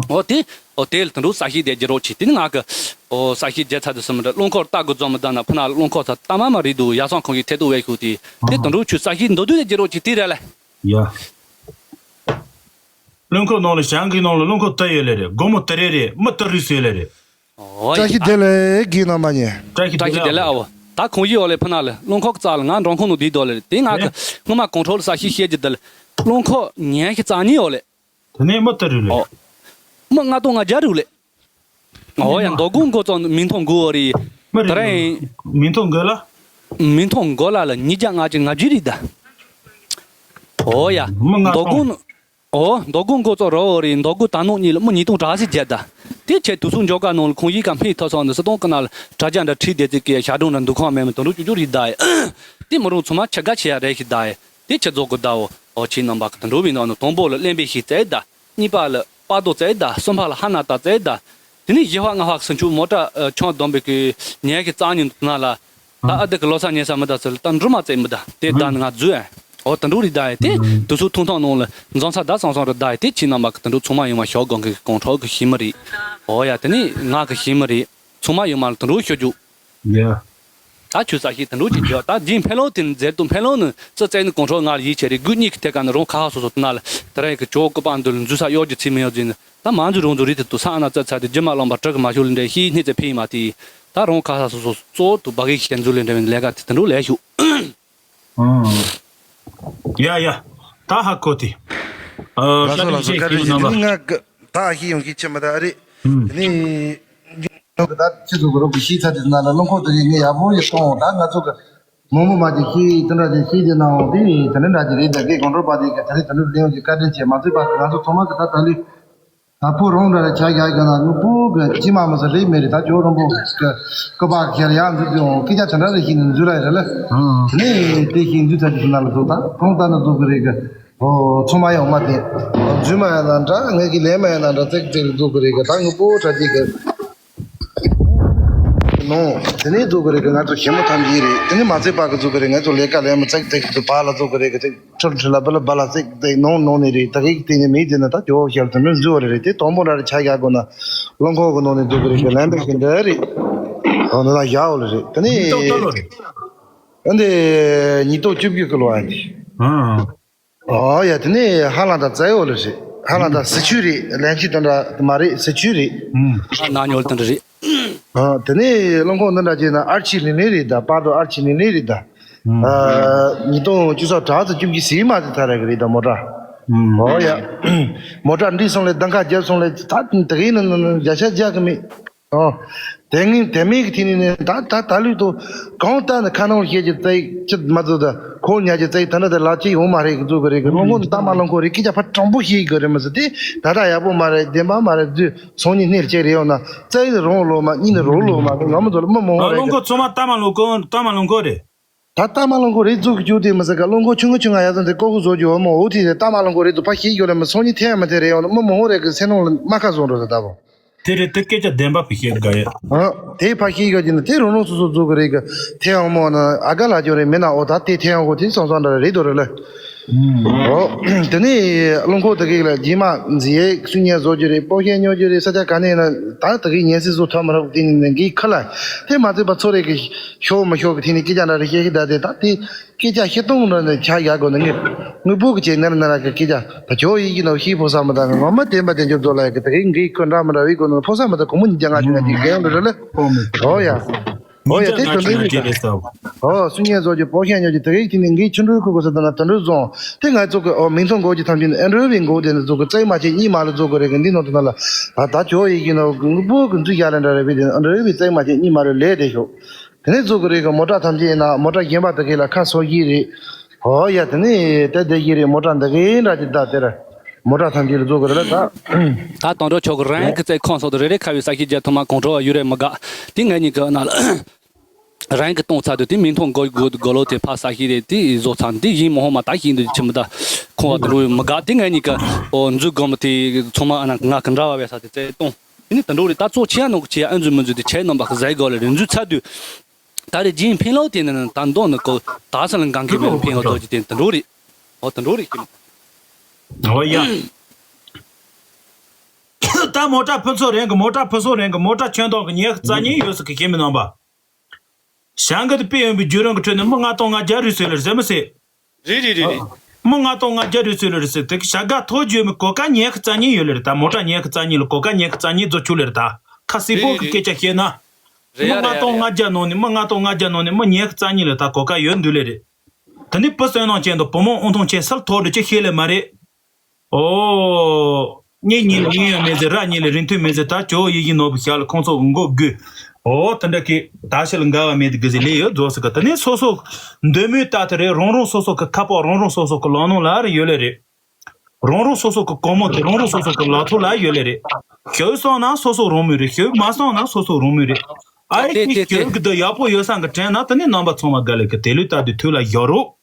འོ་དེ། འོ་དེ་ལ་ད་འགྲོ་ས་ཤི་དེ་རྒྱུ་རོགས་ཆེ་དེ་ནི་ང་གི་འོ་ས་ཤི་རྒྱལ་ཚ་དུ་སུ་མི་འདྲ་རླུང་འཁོར་ལྟ་དགོས་ཙམ་མི་ད་ན་ཕུ་ན་རླུང་འཁོར་ཚ་ལྟ་མ་མ་རེད་འདུག་ཡ་སང་ཁོང་གི་ཐད་དུ་བས་ཤུ་དེ་དེ་ད་འགྲོ་ཆུ་ས་ཤི་མདོ་དུས་དེ་རྒྱུ་རོགས་ཆེ་དེ་རེད་ལེ། ཡ། རླུང་འཁོར་ནང་ལ་བྱང་གི་ནང་ལ་རླུང་འཁོར་དུ་ཡོད་ལེ་རེད། སྒོ་མོ་དུ་རེ་རེད། མི་དུ་རུས་སེ་ལེ་རེད། ཨོ་ཡ། བཀྲ་ཤིས་བདེ་ལེགས་གི་རྣམ་པ་ཉེ། བཀྲ་ཤིས་བཀྲ་ཤིས་བདེ་ལེགས་ཨ་བོ། ད་ཁོང་ཡིག་འོ་ལེ་ཕུ་ན་ལེ་རླུང་འཁོར་རྩ་ལ་ང་འགྲོ་ཁོང་ནང་བསྡུས་དོ་ལེ་རེད་དེ་ང་གི་སྔོན་མ་གོང་ཁྲོ་ལ་ས་ཤི་བཤད་རྒྱུ་དེ་ལེ་རླུང་འཁོར་ཉན་ཤི་རྩ་གཉིས་འོ་ལེ། དེ་ནས་མི་དུ་རུས་ལེ། ཨོ། མི་ལྔ་སྟོང་ལྔ་བརྒྱ་རུ་ལེ། ཨོ་ཡ་མདོ་དགོང་མགོ་ཙོ་མི་མཐོང་མགོ་འོ་རེད། མི་རེད། ད་རེད། མི་མཐོང་མགོ་ལ། མི་མཐོང་མགོ་ལ་ལ་ཉིས་བརྒྱ་ལྔ་བཅུ་ང་བརྒྱད་རེད་ད། ཨོ་ཡ། མི་ལྔ་མདོ་སྟོང་། དགོང་། ཨོ། མདོ་དགོང་མགོ་ཙོ་རོ་འོ་རེད་མདོ་དགོང་ད་ནོག་གཉིས་ལ་མི་ཉིས་སྟོང་གྲ་སི་བརྒྱད་ད། དེ་ཆེ་དུ་སུ་འཇོག་ག་ནང་ལ་ཁོང་ཡིག་ག་སྨྲས་ཐོ་སོང་འདི་སི་སྟོང་ཀི་ན་ལ་དྲ་རྒྱ་འདྲ་ཁྲིད་བསྡད་ཚིག་གི་ཞག་སྒྲུང་འདྲ་འདུ་ཁང་མེད་མི་དུ་འགྲོ་བཅུ་བཅུ་རེད་ད་ཡ། དེ་མི་རུང་ཚང་མ་ཆ་ག་ཆེ་ཡ་རེད་ཤི་ད་ཡ། དེ་ཆེ་རྫོགས་གི་ད་འོ། ཨོ་ཆེ་རྣམ་པ་གི་དུ་འགྲོ་བའི་ནང་ནས་དང་པོ་ལ་གླེན་པའི་ཤི་ཙེ་ད། གཉིས་པ་ལ་པ་དོ་ཙེ་ད་གསུམ་པ་ལ་ཧ་ན་ད་ཙེ་ད། དེ་ནས་བཞི་པ་ལྔ་པ་སུ་ཆུ་མོ་ཊ་ཆང་སྡོམ་པའི་གི་ཉལ་གི་རྩ་ཉིན་དུ་ན་ལ། ད་ཨ་ཨ་དེ་གི་ལོ་ས་ཉལ་ས་མི་ད་ཚོད་ལ་ད་འབྲུ་མ་ཙེ་མི་ད་དེ་ད་ནི་ང་རྫུས་ཨ། ཨོ་ད་འབྲུ་རི་ད་ཡ་དེ་དུ་སུ་ཐུང་ཐང་ནང་ལ་འཛོམས་ས་ད་སང་སང་རི་ད་ཡ་དེ་ཆེ་རྣམ་པ་གི་ད་འབྲུ་ཚང་མ་ཡོང་བ་ཞོག་གང་གི་གོང་ཁྲོ་གི་ཤི་མི་རེད། ཨོ་ཡ་དེ་ནས་ང་གི་ཤི་མི་རེད། ཚང་མ་ཡོད་མ་ལ་དུ་འགྲོ་ཤོད་རྒྱུ། ཡ། ད་ཆུ་ས་ཤི་དུ་འགྲོ་ཅིག་རྒྱུ་ད་རྗེས་འཕེན་ལོ་དེ་ནི་མཛེར་དུ་འཕེན་ལོ་ནི་ཙི་ཙེ་ནི་གོང་ཁྲོ་ང་ལ་ཡིད་ཆེས་རེད་དགུ་གཉིས་ཀྱི་ཐད་ཀ་ནི་རོང་ཁ་ཧ་སོ་སོ་དུ་ན་ལ་དེ་རིང་གི་ཇོ་ཀུ་པང་འདུལ་འཛུལ་ས་གཡོ་རྒྱུ་ཚིག་མི་ཡོད་ཟིན་ནི་ད་མ་འཛུལ་རོང་འཛུལ་རིགས་དེ་དུ་ས་ཨ་ན་ཙི་ཚ་དེ་རྒྱུ་མ་ལོང་པ་དྲུག་གི་མ་ཤོད་ལ་འདྲེ་ཤི་སྣེ་ཙེ་ཕི་མ་དེ་ད་རོང་ཁ་ཧ་སོ་སོ་གཙོ་བོ་དུ་སྦ་གི་ཤི་འཛུལ་ལ་འདྲེ་བའི་ལས་ཀ་དེ་དུ་འགྲོ་ལས་ཤུགས། ཨང་། ཡ་ཡ། ད་ཧ་གོ་དེ། ཨ། ལགས་སོ་ལགས་སོ། བཀའ་དྲིན་ཆེ། དེ་ནི་ང་ད་ཨ་ཤི་ཡོང་གི་ཆེ་མ་ད་ཨ་རེད། ཨུམ། དེ་ནི་ད་ཁྱེད་ཚོ་གི་རོགས་ཀྱི་ཤིས་ཚ་དེ་ན་ལ་རླུང་ཁོག་དེ་ངས་ཡག་པོ་ཡི་གཏོང་ད་ང་ཚོ་གི་མོ་མོ་མ་དེ་ཤི་དེ་འདྲ་དེ་ཤི་དེ་ན་འོང་དེ་དེ་ནི་འདྲ་དེ་རེད། ད་གི་གོང་ཁྲོ་པ་དེ་གི་ད་རེད། ད་ནི་ལེན་གི་བཀའ་དྲིན་ཆེ། མ་ཚོད་པ་ང་ཚོ་ཚང་མ་གི་ད་ད་ལི། ད་ཕོ་རོང་འདྲ་རེ་ཆ་རྒྱག་གི་ན་ནུ་པུ་གི་ཅི་མ་མོ་ས་རེད་མེད་རེད། ད་ཇོ་རོང་པོ་གི་ཀོ་པ་ཁྱེར་ཡང་འཛུལ་ཏེ་འོང་སྐད་ཆ་དེ་འདྲ་རེ་ཤི་ནི་འཛུལ་ལ་ཡི་རེད་ལ། ཨང་། དེ་ནས་དེ་ཤི་འཛུལ་ཚ་དེ་ན་ལ་འཛུལ་ད་ཁོང་ད་ནི་འཛུལ་གི་རེད་གི། ཨོ་ཚོ་མ་ཡོང་མ་དེ་འཛུལ་མ་ཡང་ན་འདྲ་ངས་གི་ལས་མ་ཡང་ན་འདྲ་ཙེག་ཙེག་འཛུལ་གི་རེད་གི། ད་ནུ་པུ་ཁྲ་ཅིག་གི་ནོ། དེ་ནས་འཛུལ་གི་རེད་གི། ང་ཚོ་ཞེ་མོ་ཐམས་ཅད་རེད། དེ་ནས་མ་ཚད་པ་གི་འཛུལ་གི་རེད། ང་ཚོ་ལས་ཀ་ལས་མ་ཙེག་ཙེག་གི་བ་ལ་འཛུལ་གི་རེད་གི། ཁྲིལ་ཁྲིལ་ལ་བ་ལ་བ་ལ་ཙེག་ཙེག་ནོང་ནོང་ནི་རེད། ད་གི་དེ་ནས་མི་དེ་ན་ད་ཇོ་ཤར་དེ་ནས་འཛུལ་བ་རེད། དེ་དང་པོ་འདྲ་རེ་ཆ་རྒྱག་དགོས་ན་རླུང་ཁོག་གི་ནང་ནས་འཛུལ་གི་རེད་གི། ལན་པའི་གི་འདྲ་རེད། འོ་ན་ད་ཡག་འོ་ལ་རེད། དེ་ནས་ཉིས་སྟོང་བཅུ་བཅུ་གི་ལོ་རེད། ཨ་འདི་ཉིས་སྟོང་བཅུ་བཅུ་གི་ལོ་ཨ་འདི། ཨང་། ཨོ་ཡ་དེ་ནས་ཧ་ལམ་ད་ཙེ་འོ་ལ་རེད། ཧ་ལམ་ད་སི་ཆུ་རེད། ལན་ཆི་དང་འདྲ་མ་རེད། སི་ཆུ་རེད། ཨང་། ཨ་ན་ཉོལ་དང་འདྲ་རེད། ཨ། དེ་ནས་རླངས་འཁོར་འདི་འདྲ་བྱས་ན་ཨར་ཆི་ལིན་ལིན་རེད་ད། པར་དུ་ཨར་ཆི་ལིན་ལིན་རེད་ད། ཨ། ཉིས་སྟོང་བཅུ་གསུམ་དྲུག་ཙམ་བཅུ་གཅིག་ཟིན་མ་ཟིན་ཐ་རེ་གི་རེད་ད་མོ་ཊ། ཨོ་ཡ། མོ་ཊ་འདི་སོང་ལས་གདམ་ཁ་རྒྱབ་སོང་ལས་ད་དེ་གའི་ནང་ནང་བརྒྱ་ཆ་བརྒྱ་གི་མེད། ཨོ། དེ་ངས་དེ་མིག་གི་ཐིག་ནས་ནས་ད་ད་ད་ལུས་དུ་གང་ལྟར་ནས་ཁ་ནང་བཤད་ཀྱི་ཙེ་ཅི་མ་ཚོ་ད་ཁོ་ཉལ་གྱི་ཙེ་ད་ན་ད་ལ་ཅི་ཡོང་མ་རེད་གི་ཚོ་གི་རེད་གི། རླངས་འཁོར་ནི་ད་མ་རླངས་འཁོར་རེད། སྐད་ཆ་ཕར་དྲང་པོ་བཤད་གི་རེད་མ་ཟེར། དེ་ད་ད་ཡག་པོ་མ་རེད། བདེན་པ་མ་རེད། དུས་སང་ཉིན་སྣེར་ཅིག་རེད་ཡོང་ན་ཙེ་རོང་ལོ་མ་གཉིས་ནི་རོ་ལོ་མ་ང་མ་ཚོ་ལ་མི་མང་བོ་རེད། རླངས་འཁོར་ཚང་མ་ད་མ་རླངས་འཁོར་ད་མ་རླངས་འཁོར་རེད། ད་ད་མ་རླངས་འཁོར་རེད་ཚོ་གི་ཅུ་དེ་མ་ཟེར་ག། རླངས་འཁོར་ཆུང་ངུ་ཆུང་ང་ཡ་ཙམ་དེ་ཀོ་ཁུ་བཟོ་རྒྱུ་བ་མ་འོ་དེ་དེ་ད་མ་རླངས་འཁོར་རེད་ཚོ་ཕར་བཤད་གི་རེད་མ། སང་ཉིན་ཐེ་མ་ཐེ་རེད་ཡོང་ན་མི་མང་བོ་རེད་གི་སེམས་ནང་ལ་རྨ་ཁ་བཟུང་འགྲོ་ཟེར་ད་བོ། དེ་རེད། དེ་སྐད་ཆ་བདེན་པ་བཤད་དགོས་ཡ། ཨ། དེ་ཕ་ཤི་ཡོད་ཀྱི་ན་དེ་རང་རང་སོ་སོ་བཟོ་གི་རེད་གི། ཐེ་ཡང་མོ་ན་ཨ་ག་ལ་ཅོ་རེད་མེད་ན་ཨོ་ད་དེ་ཐེ་ཡང་གོ་དེ་སང་སང་འདྲ་རེད་དོ་རེད་ལ། ཨོ། དེ་ནས་རླངས་འཁོར་དེ་གི་ལ་རྗེས་མ་མཛེས་ཡས་སུ་ཉལ་བཟོ་རྒྱུ་རེད། སྤོ་ཤས་ཉོ་རྒྱུ་རེད། ས་ཆ་ག་ནས་ན་ད་དེ་གི་ཉལ་སྲིད་བཟོ་ཐབས་མ་རབས་དེ་ནས་གི་ཁ་ལ་དེ་མ་ཚད་པ་ཚོ་རེད་གི་ཤོག་མ་ཤོག་གི་དེ་ནས་སྐད་ཆ་འདྲ་རེ་བཤད་ཤི་ད་དེ་ད་དེ། སྐད་ཆ་བཤད་སྟངས་འདྲ་ནས་ཆ་ཡག་དགོས་ན་ངས་དངོས་པོ་གི་ཆེད་ནར་ནར་གི་སྐད་ཆ་ད་ཇོ་ཡིག་གི་ནང་ཤེས་ཕོ་ས་མ་ད་ངོ་མ་བསྟན་པ་དེ་འཇོབ་རྫོགས་ལ་ཡ་གི་ད་གི་འགི་ཁོ་འདྲ་མི་འདྲ་བའི་སྒོ་ནས་ཕོ་ས་མ་ད་གོང་མོ་ཉིན་རྒྱ་ང་ཅི་ན་འདི་རྒན་འདྲ་རེད་ལ། ཨོ་ཡ། ཨོ་ཡ་དེ་དོན་དེ་རེད་ད། ཨོ་སུ་ཉན་བཟོ་རྒྱུ་སྤོ་ཤ་ཉོ་རྒྱུ་ད་གི་དེ་ནི་འགི་ཆུ་འགྲོའི་ཁུ་གོ་ས་ད་ན་ད་འགྲོའི་རྫོང་དེ་ང་ཚོ་གི་ཨོ་མིང་ཐོ་འགོ་རྒྱུ་ཐམས་ཅད་ནི་ཨ་འགྲོ་བའི་འགོ་དེ་ནི་ཚོ་གི་རྩེ་མ་ཆེ་གཉིས་མ་ལ་ཚོ་གི་རེད་གི་འདི་ནང་དུ་ན་ལ་ད་ད་ཇོ་ཡིག་གི་ནང་དངོས་པོ་གི་འཛུལ་ཡ་ལ་འདྲ་རེད་བའི་དེ་ནི་ཨ་འགྲོ་བའི་རྩེ་མ་ཆེ་གཉིས་མ་རེད་ལས་དེ་ཤོག་དེ་ནས་བཙུགས་ཀྱི་རེད་གི། མོ་ཊ་ཐམས་ཅད་ཡིན་ན་མོ་ཊ་གཞན་པ་དེ་གས་ལ་ཁ་སོ་བཞི་རེད། ཨོ་ཡ་དེ་ནས་དེ་དེ་བཞི་རེད། མོ་ཊ་འདི་གས་འདྲ་ཅིག་ད་དེར་མོ་ཊ་ཐམས་ཅད་ལ་བཙུགས་ཀྱི་རེད་ད། ད་དོན་གྲུབ་མཆོག་གི་རང་གི་རྩེ་ཁོང་སོགས་དུ་རེ་རེ་ཁ་བའི་ས་ཤི་རྒྱ་ཐུ་མ་གོང་ཁྲོ་བ་ཡུ་རེ་མི་དགའ་དེ་ངས་ཉིད་ཀྱི་ན་ལ་རང་གི་གཏོང་ཚར་དུས་དེ་མིང་ཐོ་འགོ་དགོ་དགོ་ལོ་དེ་ཕ་ས་ཤི་རེད་དེ་བཟོ་ཚར་འདི་ཡིན་མོ་ཧོ་མ་ད་ཤི་འདི་ཆི་མི་ད་ཁོང་བ་དུ་རུ་མི་དགའ་དེ་ངས་ཉིད་ཀྱི་ཨོ་འཛུལ་དགོ་མི་དེ་ཚང་མ་ཨ་ན་ང་གི་འདྲ་བ་བས་ས་དེ་རྩེ་གཏོང་། དེ་ནི་དུད་འགྲོ་རེད། ད་གཙོ་ཆེ་ཡ་ནོ་གི་ཆེ་ཡ་ཨ་འཛུལ་མི་འཛུལ་དེ་ཆེ་ཡ་ནོ་བག་ཟའི་གོ་ལ་རེ་འཛུལ་ཚར་དུས། ད་རེ་རྗེས་འཕེན་ལོག་དེ་ནི་ད་མདོ་ནི་གོ་ད་ས་ལ་འགང་གི་མེད་འཕེན་བ་དོ་ཅི་དེ་དུད་འགྲོ་རེད། ཨོ་དུད་འགྲོ་རེད་ཀྱི། ཨོ་ཡ། ད་མོ་ཊ་ཕུན་ཚོགས་རེད་གི། མོ་ཊ་ཕུན་ཚོགས་རེད་གི། མོ་ཊ་ཁྱོན་བསྡོམས་གི་ཉི་ཤུ་རྩ་གཉིས་ཡོད་ཟེར་གི་ཁྱེད་མི་རྣམ་པ། བྱང་གི་དེ་དཔེ་ཡོན་པའི་བརྒྱུད་རིམ་གི་ཁྲོད་ནས་མི་ལྔ་སྟོང་ལྔ་བརྒྱ་རེད་ཟེར་ལེ་ཟེར་མི་སྲིད། རེད་རེད་རེད་རེད། མི་ལྔ་སྟོང་ལྔ་བརྒྱ་རེད་ཟེར་ལེ་རེད་ཟེར་དེ་གི་བྱ་དགའ་ཐོ་བརྗོད་མི་གོ་སྐབས་ཉི་ཤུ་རྩ་གཉིས་ཡོད་ལེ་རེད་ད། མོ་ཊ་ཉི་ཤུ་རྩ་གཉིས་ལ་གོ་སྐབས་ཉི་ཤུ་རྩ་གཉིས་རྫོགས་ཆུག་ལེ་རེད་ད། ཁ་སིག་པོ་གི་སྐད་ཆ་བཤད་ན། མི་ལྔ་སྟོང་ལྔ་བརྒྱ་ནང་ནས་མི་ལྔ་སྟོང་ལྔ་བརྒྱ་ནང་ནས་མི་ཉི་ཤུ་རྩ་གཉིས་ལ་ད་གོ་སྐབས་ཡོད་འདུག་ལེ་རེད། དེ་ནི་བུ་བསོད་ནམས་ཅན་དང་བུ་མོ་དབང་ཐང་ཅན་སུ་ཐོག་འདྲི་ཅི་ཤེས་ལེ་མ་རེད། ཨོ། གཉེན་ཉེ་ལ་གཡས་གཡོན་མེད་ཟེར། ར་ཉེ་ལ་རིང་ཐུང་མེད་ཟེར། ད་ཇོ་ཡིད་བཞིན་ནོར་བུ་ཞབས་ལ་ཁོང་ཚོ་མགོ་སྒུར། ཨོ་དེ་འདྲ་གི་ད་ཤི་ལ་འགལ་བ་མེད་དེ་གི་ཟེར་ལས་ཡོད་རྫོགས་ཟེར་གི། དེ་ནས་སོ་སོ་འདོད་མོས་ལྟ་དེ་རེད། རང་རང་སོ་སོ་གི་ཁ་པར་རང་རང་སོ་སོ་གི་ལག་ནང་ལ་རེ་ཡོད་ལེ་རེད། རང་རང་སོ་སོ་གི་གོང་མོ་དེ་རང་རང་སོ་སོ་གི་ལག་ཐོག་ལ་ཡོད་ལེ་རེད། ཞུ་སོང་ན་སོ་སོ་རང་མོས་རེད། ཞུ་མ་སོང་ན་སོ་སོ་རང་མོས་རེད། ཨ་ཡེ་དེ་དེ་དེ་ཞུ་གི་འདི་ཡག་པོ་ཡོད་ས་གི་དྲན་ན་དེ་ནས་རྣམ་པ་ཚང་མ་དགའ་ལེ་གི་དེ་ལུས་ལྟ་དུས་དུས་ལ་ཡོད་རོགས།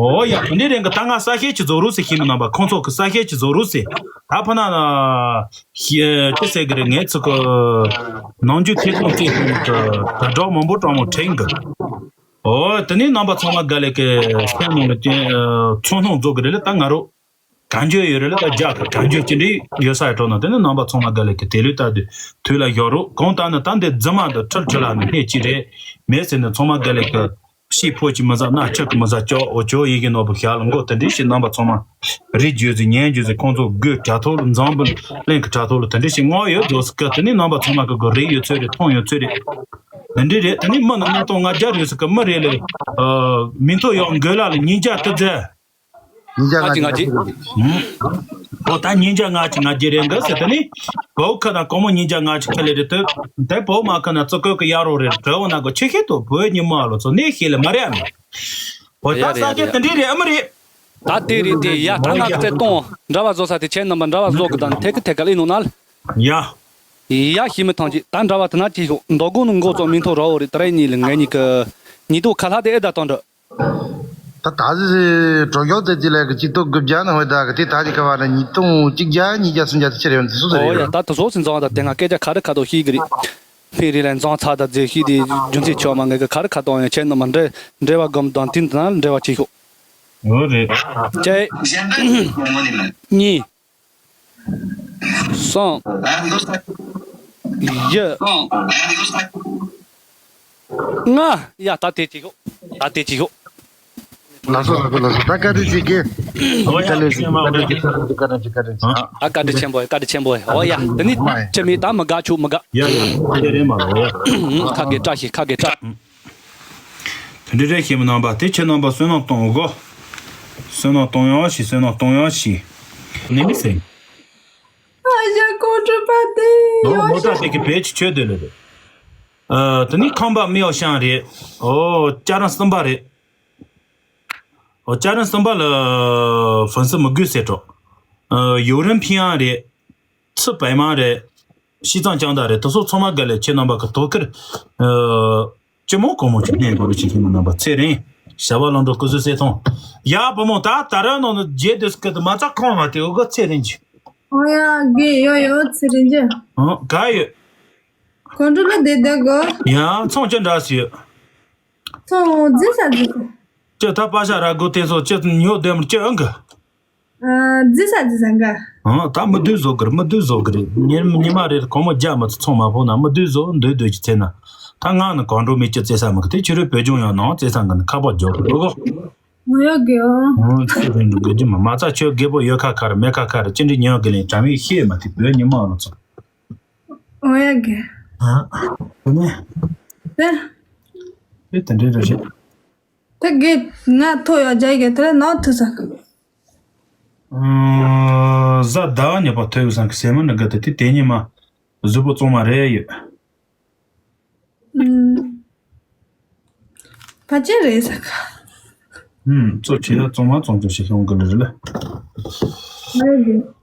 ཨོ་ཡ། དེ་འདྲའི་རིང་གི་ད་ང་ས་ཤེད་ཅིག་བཟོ་རོགས་ཟེར་ཤེས་མི་རྣམ་པ་ཁོང་ཚོ་གི་ས་ཤེད་ཅིག་བཟོ་རོགས་ཟེར། ད་ཕ་ན་ཤེ་ཅི་ཟེར་གི་རེད། ངས་ཚིག་གི་ནང་རྒྱུ་ཐེ་ཚོམ་ཅིག་ཧོན་གི་དྲ་གྲོགས་མང་པོ་གྲོགས་མོ་དྲན་གི། ཨོ་དེ་ནས་རྣམ་པ་ཚང་མ་དགའ་ལེ་གི་སེམས་ནང་ལ་ཅན་ཚོང་སྣང་རྫོགས་གི་རེད་ལ། ད་ང་རོ་གང་འཇོག་ཡོད་རེད་ལ། ད་རྒྱ་གི་གང་འཇོག་ཅི་འདྲའི་ཡོད་ས་ཡ་གྲོགས་ན་དེ་ནས་རྣམ་པ་ཚང་མ་དགའ་ལེ་གི་དེ་ལུས་ལྟ་དུས་དུས་ལ་ཡོད་རོགས། གང་ལྟར་ན་ད་འདི་རྫི་མ་འདི་ཁྲིལ་ཁྲིལ་ལ་ནི་སྣེ་གཅིག་རེད་མེད་ཟེར་ནས་ཚང་མ་དགའ་ལེ་གི། ཤི་ཕོ་ཅི་མི་ཟ་ན་ཆག་གི་མི་ཟ་ཅོག་འོ་ཅོག་ཡི་གེ་ནོར་བུ་ཞག་ལ་མགོ་དེ་འདྲི་ཞིག་རྣམ་པ་ཚང་མ་རིག་རྒྱུ་ཟིག་ཉན་རྒྱུ་ཟིག་ཁོང་ཚོ་དགོད་དྲ་ཐོག་ལ་འཛམ་བུ་གླིང་གི་དྲ་ཐོག་ལ་དེ་འདྲི་ཞིག་ངོ་ཡོད་འགྲོ་སི་ཀ་དེ་ནི་རྣམ་པ་ཚང་མ་གི་གི་རིག་ཡོད་ཚོད་རེད། མཐོང་ཡོད་ཚོད་རེད། དེ་འདྲི་རེད། དེ་ནི་མི་ནི་ལྔ་སྟོང་ལྔ་བརྒྱ་རེད་སི་ཀ་མི་རེད་ལེ། མི་ཐོ་ཡོག་འགོས་ལ་ལ་ཉིན་རྒྱ་ཏི་ཛ། ཉིན་རྒྱ་ལྔ་ཅི་ལྔ་ཅི་ལྔ་ཅི་རེད། ཨོ་ད་ཉིན་རྒྱ་ལྔ་ཅི་ལྔ་ཅི་རེད་འགའ་ཟེར་ད་ནི། བའུ་ཁ་དང་གོང་མོ་ཉིན་རྒྱ་ལྔ་ཅི་ཁ་ལེ་རེད་དེ། དེ་བའུ་མ་ཁ་ན་ཙི་གོ་གི་ཡ་རོ་རེད་དྲ་བོ་ན་གོ་ཆེ་ཤེད་དུ་བོད་ཉི་མ་ལོ་ཚོ་ནས་ཤེས་ལེ་མ་རེད་ཨ་མི། ཨོ་ད་ས་སྐྱ་དེ་འདྲི་རེད་ཨ་མི་རེད། ད་དེ་རེད་དེ་ཡ་ད་ང་གི་ཚེ་གཏོང་འདྲ་བ་བཟོ་ས་དེ་ཁྱེད་རྣམ་པ་འདྲ་བ་བཟོ་གི་དང་ཐད་ཀི་ཐད་ཀ་ལེ་ནོ་ན་ལ། ཡ། ཡ་ཤི་མི་ཐང་ཅི་ད་འདྲ་བ་དེ་ན་ཅི་ཤོག་མདོ་དགོང་ནི་མགོ་ཙོ་མིང་ཐོ་ར་བོ་རེད། ད་རེ་གཉིས་ལ་ངའི་གཉིས་ཀི་ཉི་དུ་ཁ་ལྷ་དེ་ཨེ་ད་གཏོང་འདྲ། ད་ད་གྲོ་ཞོག་དེ་ཅི་ལས་ཀི་གཅིག་ཏོ་དགུ་བརྒྱ་ན་ཧོད་ད་གི་དེ་ད་ཅི་ཁ་བ་ན་ཉིས་སྟོང་གཅིག་བརྒྱ་ཉིས་བརྒྱ་སུམ་བརྒྱ་དེ་ཆེ་རེད་འདི་སུ་ཟེར་ཨོ་ཡ་ཡོད། ད་དུ་སོ་སི་འཛང་བ་ད་དེ་ང་སྐད་ཆ་ག་རེ་ཁ་ཐོག་ཤེས་གི་རེད། ཕིན་རི་ལན་འཛང་ཚ་ད་རྫས་ཤིག་དེ་རྒྱུ་མཚན་ཆོག་མ་ངེས་གི་ག་རེ་ཁ་ཐོག་ཡང་ཆེ་ནི་མ་འདྲེ་འདྲེ་བ་སྒོམ་དང་དེ་འདི་ན་འདྲེ་བ་ཆེ་ཤོག་ཨོ་རེད། ཅེ། གཉིས། གསུམ། བཞི། ལྔ། ཡ་ད་དེ་ཅིག་ཤོག་ད་དེ་ཅིག་ཤོག་ལགས་སོ་ལགས་སོ་ལགས་སོ། ད་བཀའ་དྲིན་ཆེ་གི། ཨོ་ཡ། བཀའ་དྲིན་ཆེ། བཀའ་དྲིན་ཆེ། བཀའ་དྲིན་ཆེ། བཀའ་དྲིན་ཆེ། ཨ། ཨ། བཀའ་དྲིན་ཆེན་པོ། བཀའ་དྲིན་ཆེན་པོ། ཨོ་ཡ། དེ་ནི་ཨ་ཡ། ཁྱེད་མི་ད་མི་དགའ་ཆུ་མི་དགའ། ཡ་ཡ། དེ་རེད་མ་ལོ། ཡ། ཁ་གི་བཀྲ་ཤིས། ཁ་གི་བཀྲ། དེ་འདྲ་རེད། ཞེ་མི་རྣམ་པ་དེ་ཁྱེད་རྣམ་པ་བསོད་ནམས་གཏོང་གོ། བསོད་ནམས་གཏོང་ཡང་ཞིག་བསོད་ནམས་གཏོང་ཡང་ཞིག་ནི་མི་སེང་། ཨ་ཞ་ཀོང་སྤྲུལ་པ་དེ་ནོ་ཡོད་མོ་ཤག་ཊ་དེ་གི་བེད་ཀྱི་ཆོས་དེ་ལ་རེད། ཨ། དེ་ནི་ཁམས་པ་མི་ཡོ་ཤང་རེད། ཨོ་ལྕགས་རམ་གསུམ་པ་རེད། ཨོ་ལྕགས་རམ་གསུམ་པ་ལ་ཧྥན་སི་མི་དགོས་ཟེར་འགྲོ། ཨ། ཡོ་རིན་ཕིང་ཡང་རེད། ཚི་པའི་མ་རེད། ཤི་ཙང་ཅང་ད་རེད། དེ་ཚོ་ཚང་མ་ག་ལེ་ཁྱེད་རྣམ་པ་གི་དོ་ཁུར། ཨ། ཅི་མོ་གོ་མོ་ཅིག་ནས་གོ་རུ་ཅིག་ཁྱེད་རྣམ་པ་ཚེ་རིང་། ཞྭ་བ་ལང་འགྲོ་སྐུ་གཟུགས་གསལ་ཐོང་། ཡ་བུ་མོ་ད་ད་ར་ནང་ནས་རྗེས་དུས་སྐད་དུ་མ་ཚ་ཁོང་མ་དེ་འུ་ག་ཚེ་རིང་ཅིག་ཨོ་ཡ་གི་ཡོ་ཡོ་ཚེ་རིང་ཅི། ཨང་ག་ཡོད། གོང་དྲུག་ལ་བསྡད་བསྡད་གོ། ཡང་ཚོང་ཅི་འདྲ་སི་ཡོད། ཚོང་རྫི་ས་རྫི་ས། ཅི་ད་པ་ཤ་ར་གོ་དེ་ཚོ་ཅི་ཉོ་བསྡད་མི་ཅི་ཨང་གི། རྫི་ས་རྫི་ས་འགའ། ཨང་ད་མི་བདུན་བཟོ་གི་རེད། མི་བདུན་བཟོ་གི་རེད། ཉི་ཉི་མ་རེར་གོང་མོ་རྒྱ་མི་ཚོ་ཚོང་མ་ཕོག་ན་མི་བདུན་བཟོ་འདོད་འདོད་ཀྱི་ཚེ་ན། ད་ང་ནི་གང་འགྲོ་མི་སྐྱི་བཙལ་ས་མི་གི་དེ་ཕྱི་རོལ་བོད་ལྗོངས་ཡང་ནང་བཙལ་ས་འགི་ནི་ཁ་པར་འཇོག་གི་འགྲོ་གོ། ངོ་ཡོད་གི་ཨོ། ཨང་ཚེ་རིང་འགྲོ་དགོས་ཀྱི་མ་མ་རྩ་ཁྱོད་རྒད་པོ་ཡོད་ཁ་ཁ་རེད། མེད་ཁ་ཁ་རེད། ཅི་འདྲི་ཉན་གི་ལན་དྲ་མིག་ཤེས་མ་ཐིག་བོད་ཉི་མ་ལོ་ཚོ། ཨོ་ཡ་གི། ཨ། དེ་ནས། དེ། དེ་དེ་འདྲའི་རེ་ཞིག་ད་གི་ང་ཐོ་ཡོ་རྒྱ་གི་དེ་ལ་ནང་ཐུ་ས་གི། ཨ། གཟའ་ཟླ་བ་ཉི་པ་ཐོ་ཡོ་སང་གི་སེ་མོ་ནི་གི་དེ་དེ་དེ་ཉི་མ་གཟུགས་པོ་གཙང་མ་རེད་ཡོད། ཨུམ། ཕལ་ཆེར་རེད་ས་ག་ཨུམ། གཙོ་ཆེ་ཡ་གཙང་མ་གཙང་རྐྱང་ཞིག་ཡོང་གི་ལ་རེད་ལ།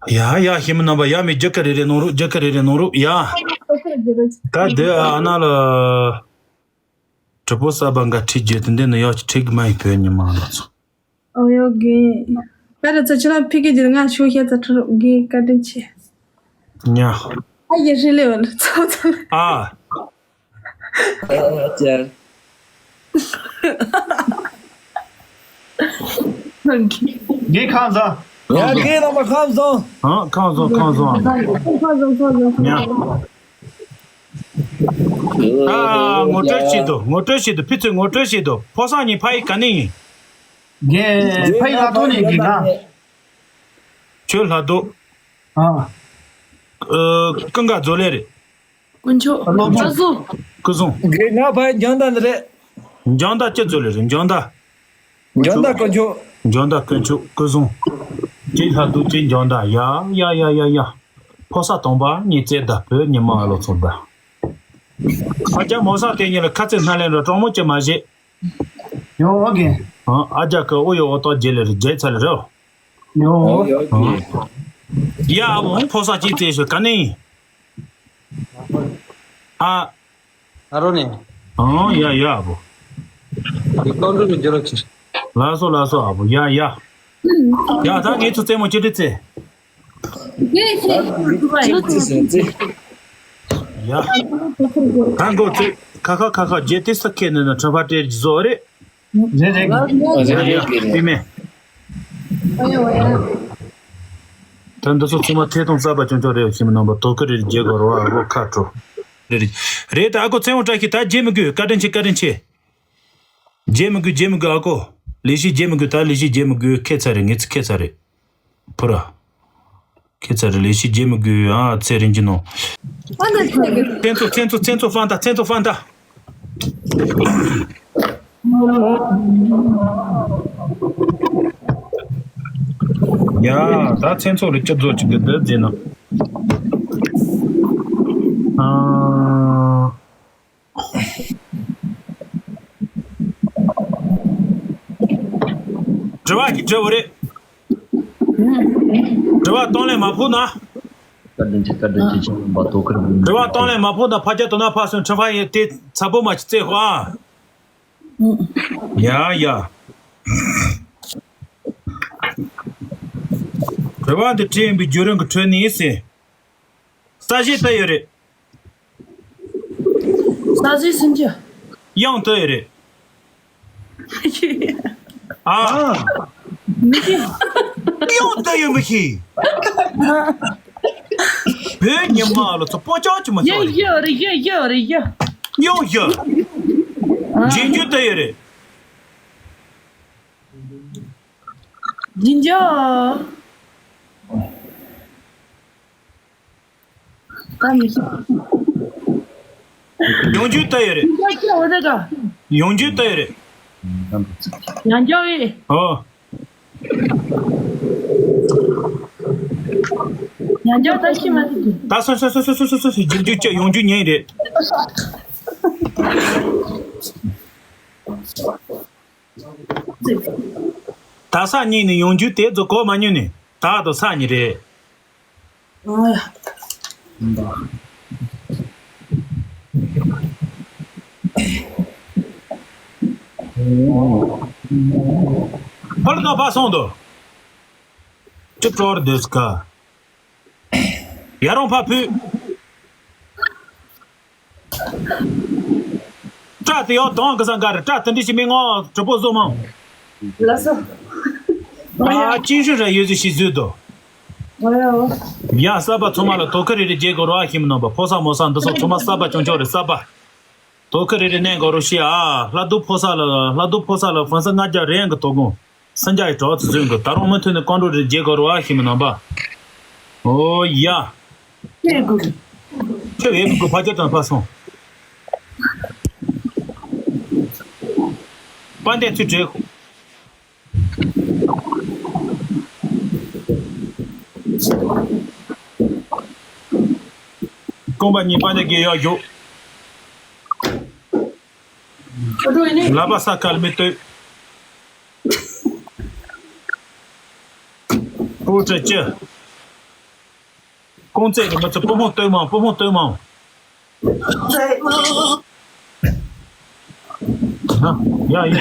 ཡ་ཡ་ཞི་མི་རྣམ་པ་ཡ་མི་རྒྱ་ག་རེ་རེ་གནང་རོགས། རྒྱ་ག་རེ་རེ་གནང་རོགས་ཡ། ད་དེ་ཨ་ན་ལ། དྲི་པོ་གསར་པ་འགའ་ཁྲིད་རྒྱུ་དེ་འདི་ནི་ཡག་ཅིག་ཁྲིད་གི་མ་ཡིན་བོད་ཉི་མ་ལ་ཚོ། ཨོ་ཡོ་གི། ཀ་ར་ཚོ་ཁྱེད་རང་ཕི་གི་རྒྱུད་ང་ཤོ་ཤེ་ཚ་ཁྲི་རུ་གི་བཀའ་དྲིན་ཆེ། ཉ། ཨ་ཡེ་ཧྲི་ལེ་བ་ལ་ཚོ་ཚོ་ལ། ཨ། ཨ་ཅར། ངའི་ཁང་བཟང་། ཡ་གི་རྣམ་པ་ཁམས་བཟང་། ཨ་ཁམས་བཟང་ཁམས་བཟང་། ཁ་ཟོ་ཁ་ཟོ་ཁ་ཉ། ཟོ། ཨ་ངོ་སྤྲོད་བྱེད་དོ། ངོ་སྤྲོད་བྱེད་དོ། ཕི་ཚོས་ངོ་སྤྲོད་བྱེད་དོ། ཕོ་སང་ཉིན་ཕ་ཡི་ག་ནས་ཡིན། རྒན་ཕ་ཡི་ལ་ཐོག་ནས་རྒན་ག་ཁྱོད་ལྷ་རྡོ། ཨ། ཨ། ཀུན་དགའ་མཛོ་ལེ་རེད། དཀོན་མཆོག་ཨ་ལོ་ལྷ་ཟུ། སྐུ་གཟུངས། རྒན་ང་ཕ་ཡི་འཇང་ད་ནི་རེད། འཇང་ད་ཅི་མཛོ་ལེ་རེད། འཇང་ད། འཇང་ད་དཀོན་མཆོག་འཇང་ད་དཀོན་མཆོག་སྐུ་གཟུངས། ཅི་ལྷ་རྡོ་ཅི་འཇང་ད་ཡ་ཡ་ཡ་ཡ་ཡ། ཕོ་ས་དང་པ་ཉི་ཚེ་ད་བོད་ཉི་མ་ཨ་ལོ་ཚོ་ད། ཨ་ཅག་མོ་ས་དེ་ཉིད་ལ་ཁ་ཚིག་སྣ་ལེན་ར་གྲོགས་མོ་ཅི་མ་བྱེད། ཡོ་ཨོ་གེ། ཨ། ཨ་ཅག་གི་ཨོ་ཡོ་ཨོ་ཏོ་རྗེས་ལེ་རེ་རྗེས་ཚ་ལེ་རེ། ཡོ། ཡོ་ཨོ་གེ། ཡ་ཨ་བོ་ཕོ་ས་ཅི་རྩེ་ཤོད་ག་ནས་ཡིན། ཨ། ཨ་རོ་ནས། ཨང་ཡ་ཡ་ཨ་བོ། འདི་ཀོང་ཀྲུག་གི་འགྱུར་བ་ཆེ། ལགས་སོ་ལགས་སོ་ཨ་བོ་ཡ་ཡ། ཡ་ད་ངེད་ཚོ་རྩེད་མོ་ཅི་འདྲ་རྩེ། ཡ། ད་མགོ་ཚོས་ཁ་ཁ་ཁ་ཁ་རྗེས་དེ་ས་ཁེ་ནི་ན་ཁྲ་ཕ་སྤྲེལ་གྱི་བཟོ་རེད། རེད་རེད། ཡ་ཡ་ཡ་ཡ་ཡ། ཡ་ཡ། ད་འདི་ཚོ་ཚང་མ་ཐད་གཏོང་གསར་པ་སྐྱོང་ཆོག་རེད། ཞིམ་ནང་པ་དོ་ཁུ་རེ་རེ་རྒྱལ་གོ་རོ་ཨ་རོ་ཁ་དྲོ། རེད་རེད། རེད་ད་ཨ་ཁོ་ཚེ་དབང་བཀྲ་ཤིས་ད་རྗེད་མི་དགོས། བཀའ་དྲིན་ཆེ་བཀའ་དྲིན་ཆེ། རྗེད་མི་དགོས་རྗེད་མི་དགོས་ཨ་ཁོ། ལས་གཞི་རྗེད་མི་དགོས། ད་ལས་གཞི་རྗེད་མི་དགོས། ཁེ་ཚ་རེད། ངེད་ཚོ་ཁེ་ཚ་རེད། ཕུ་ར། ཁྱེད་ཚ་རེ་ལས་གཞི་རྗེས་མི་དགོས་ཨ་ཚེ་རིང་གི་ནོ། ཨ་ན་ཁྱེད་ཀྱི། མཚན་ཚོ་མཚན་ཚོ་མཚན་ཚོ་ཧྥང་ཏ་མཚན་ཚོ་ཧྥང་ཏ། ཡ་ད་མཚན་ཚོ་རེ་སྐྱབས་བཟོ་ཅིག་གི་འདི་རྫས་ན། ཨ། དྲི་བ་ཞིག་དྲི་བ་རེད། དྲི་བ་གཏོང་ལེན་མ་ཕོག་ན། བཀའ་དྲིན་ཆེ་བཀའ་དྲིན་ཆེ་ཆེ་ལམ་པ་དོ་ཁུར་དྲི་བ་གཏོང་ལེན་མ་ཕོག་ན་ཕ་ཁྱ་དོ་ན་ཕ་སོན་ཁྲི་ཕ་ཡེ་དེ་ཚ་པོ་མ་ཅི་རྩེ་ཧོ་ཨ། ཡ་ཡ། དྲི་བ་འདི་དྲིས་ཡིན་པའི་བརྒྱུད་རིམ་གྱི་ཁྲོད་ནས་ཟེར། ས་གཞི་ལྟ་ཡོད་རེད། ས་གཞི་སུམ་ཅུ། གཡང་ལྟ་ཡོད་རེད། ཨ། མི་ཤེས། གཡང་ལྟ་ཡོད་མི་ཤེས། བོད་ཉི་མ་ལ་ཚོ་སྤོ་ཅག་ཅི་མ་ཤོར་རེད། ཡ་ཡ་རེད་ཡ་ཡ་རེད་ཡ། གཡང་ཡ། རྗེས་འཇུག་ལྟ་ཡོད་རེད། འཇིན་འཇོག་ཨ་མི་ཤི། ཡོང་རྒྱུ་ལྟ་ཡོད་རེད། འཇིན་འཇོག་ཅི་འོ་ད་ག་ཡོང་རྒྱུ་ལྟ་ཡོད་རེད། ཡང་འཇོག་ཨེ། ཨོ། ཡང་འཇོག་ད་ཤི་མ་ཐུབ་ཀྱི། ད་སོ་སོ་སོ་སོ་སོ་སོ་སོ་འཇིན་འཇོག་ཅི་ཡོང་རྒྱུ་ཉན་རེད། ད་ས་གཉིས་ནས་ཡོང་རྒྱུ་དེ་ཚོ་གོ་མ་མྱོང་ནས་ད་དུ་ས་གཉིས་རེད། ཕར་ལ་ཕར་སོང་དོ། ཅི་སྤྲོར་འདོད་ཀ་ཡ་རོང་ཕ་ཕུ། སྐྲ་དེ་ཡང་དང་གི་ས་འགའ་རེ་སྐྲ་དེ་འདྲ་ཞིག་མི་ངོ་གྲི་པོ་བཟོ་མང་། ལ་ས། ཨ་ཅིན་ཧྲི་ར་ཡོད་ཟི་ཞིག་བཟོས་དོ། ཡ་གསར་པ་ཚང་མ་ལ་དོ་ཁུར་རེ་རེ་རྒྱག་དགོས་རོགས་ཨ་ཤེས་མི་ནང་པ་ཕོ་གསར་མོ་གསར་འདི་ཚོ་ཚང་མ་གསར་པ་ཆུང་ཆུང་རེད་གསར་པ། དོ་ཁུར་རེ་རེ་གནང་དགོས་རོགས་ཤེས་ཨ་ལྷ་སྡུག་ཕོ་གསར་ལ་ལྷ་སྡུག་ཕོ་གསར་ལ་ཧྥན་སི་ལྔ་བརྒྱ་རེ་ཡང་གི་དོ་དགོངས། སེམས་ཅན་གྱི་གྲོགས་ཚོ་བཟོས་འདུག་ད་རུང་མུ་མཐུད་ནས་བཀའ་འགྲོ་རེ་རྒྱག་དགོས་རེད་བ་ཤེས་མི་ནང་པ། ཨོ་ཡ། ཁྱེད་དགོས། ཁྱེད་ཡོད་དགོས་ཕ་ཁྱེད་དང་ཕ་སོང་། པ་འདས་ཚུལ་བྲེག་རྐང་པ་གཉིས་པ་འདས་དགེ་ཡག་ཞུ། ལ་པ་ས་ཁལ་མི་ལྟོས། པུ་ཏྲ་ཅི། ཀོང་ཙེ་གི་མི་ཚེ་པུ་ཕུང་ལྟོས་མང་པུ་ཕུང་ལྟོས་མང་། ཡ་ཡ།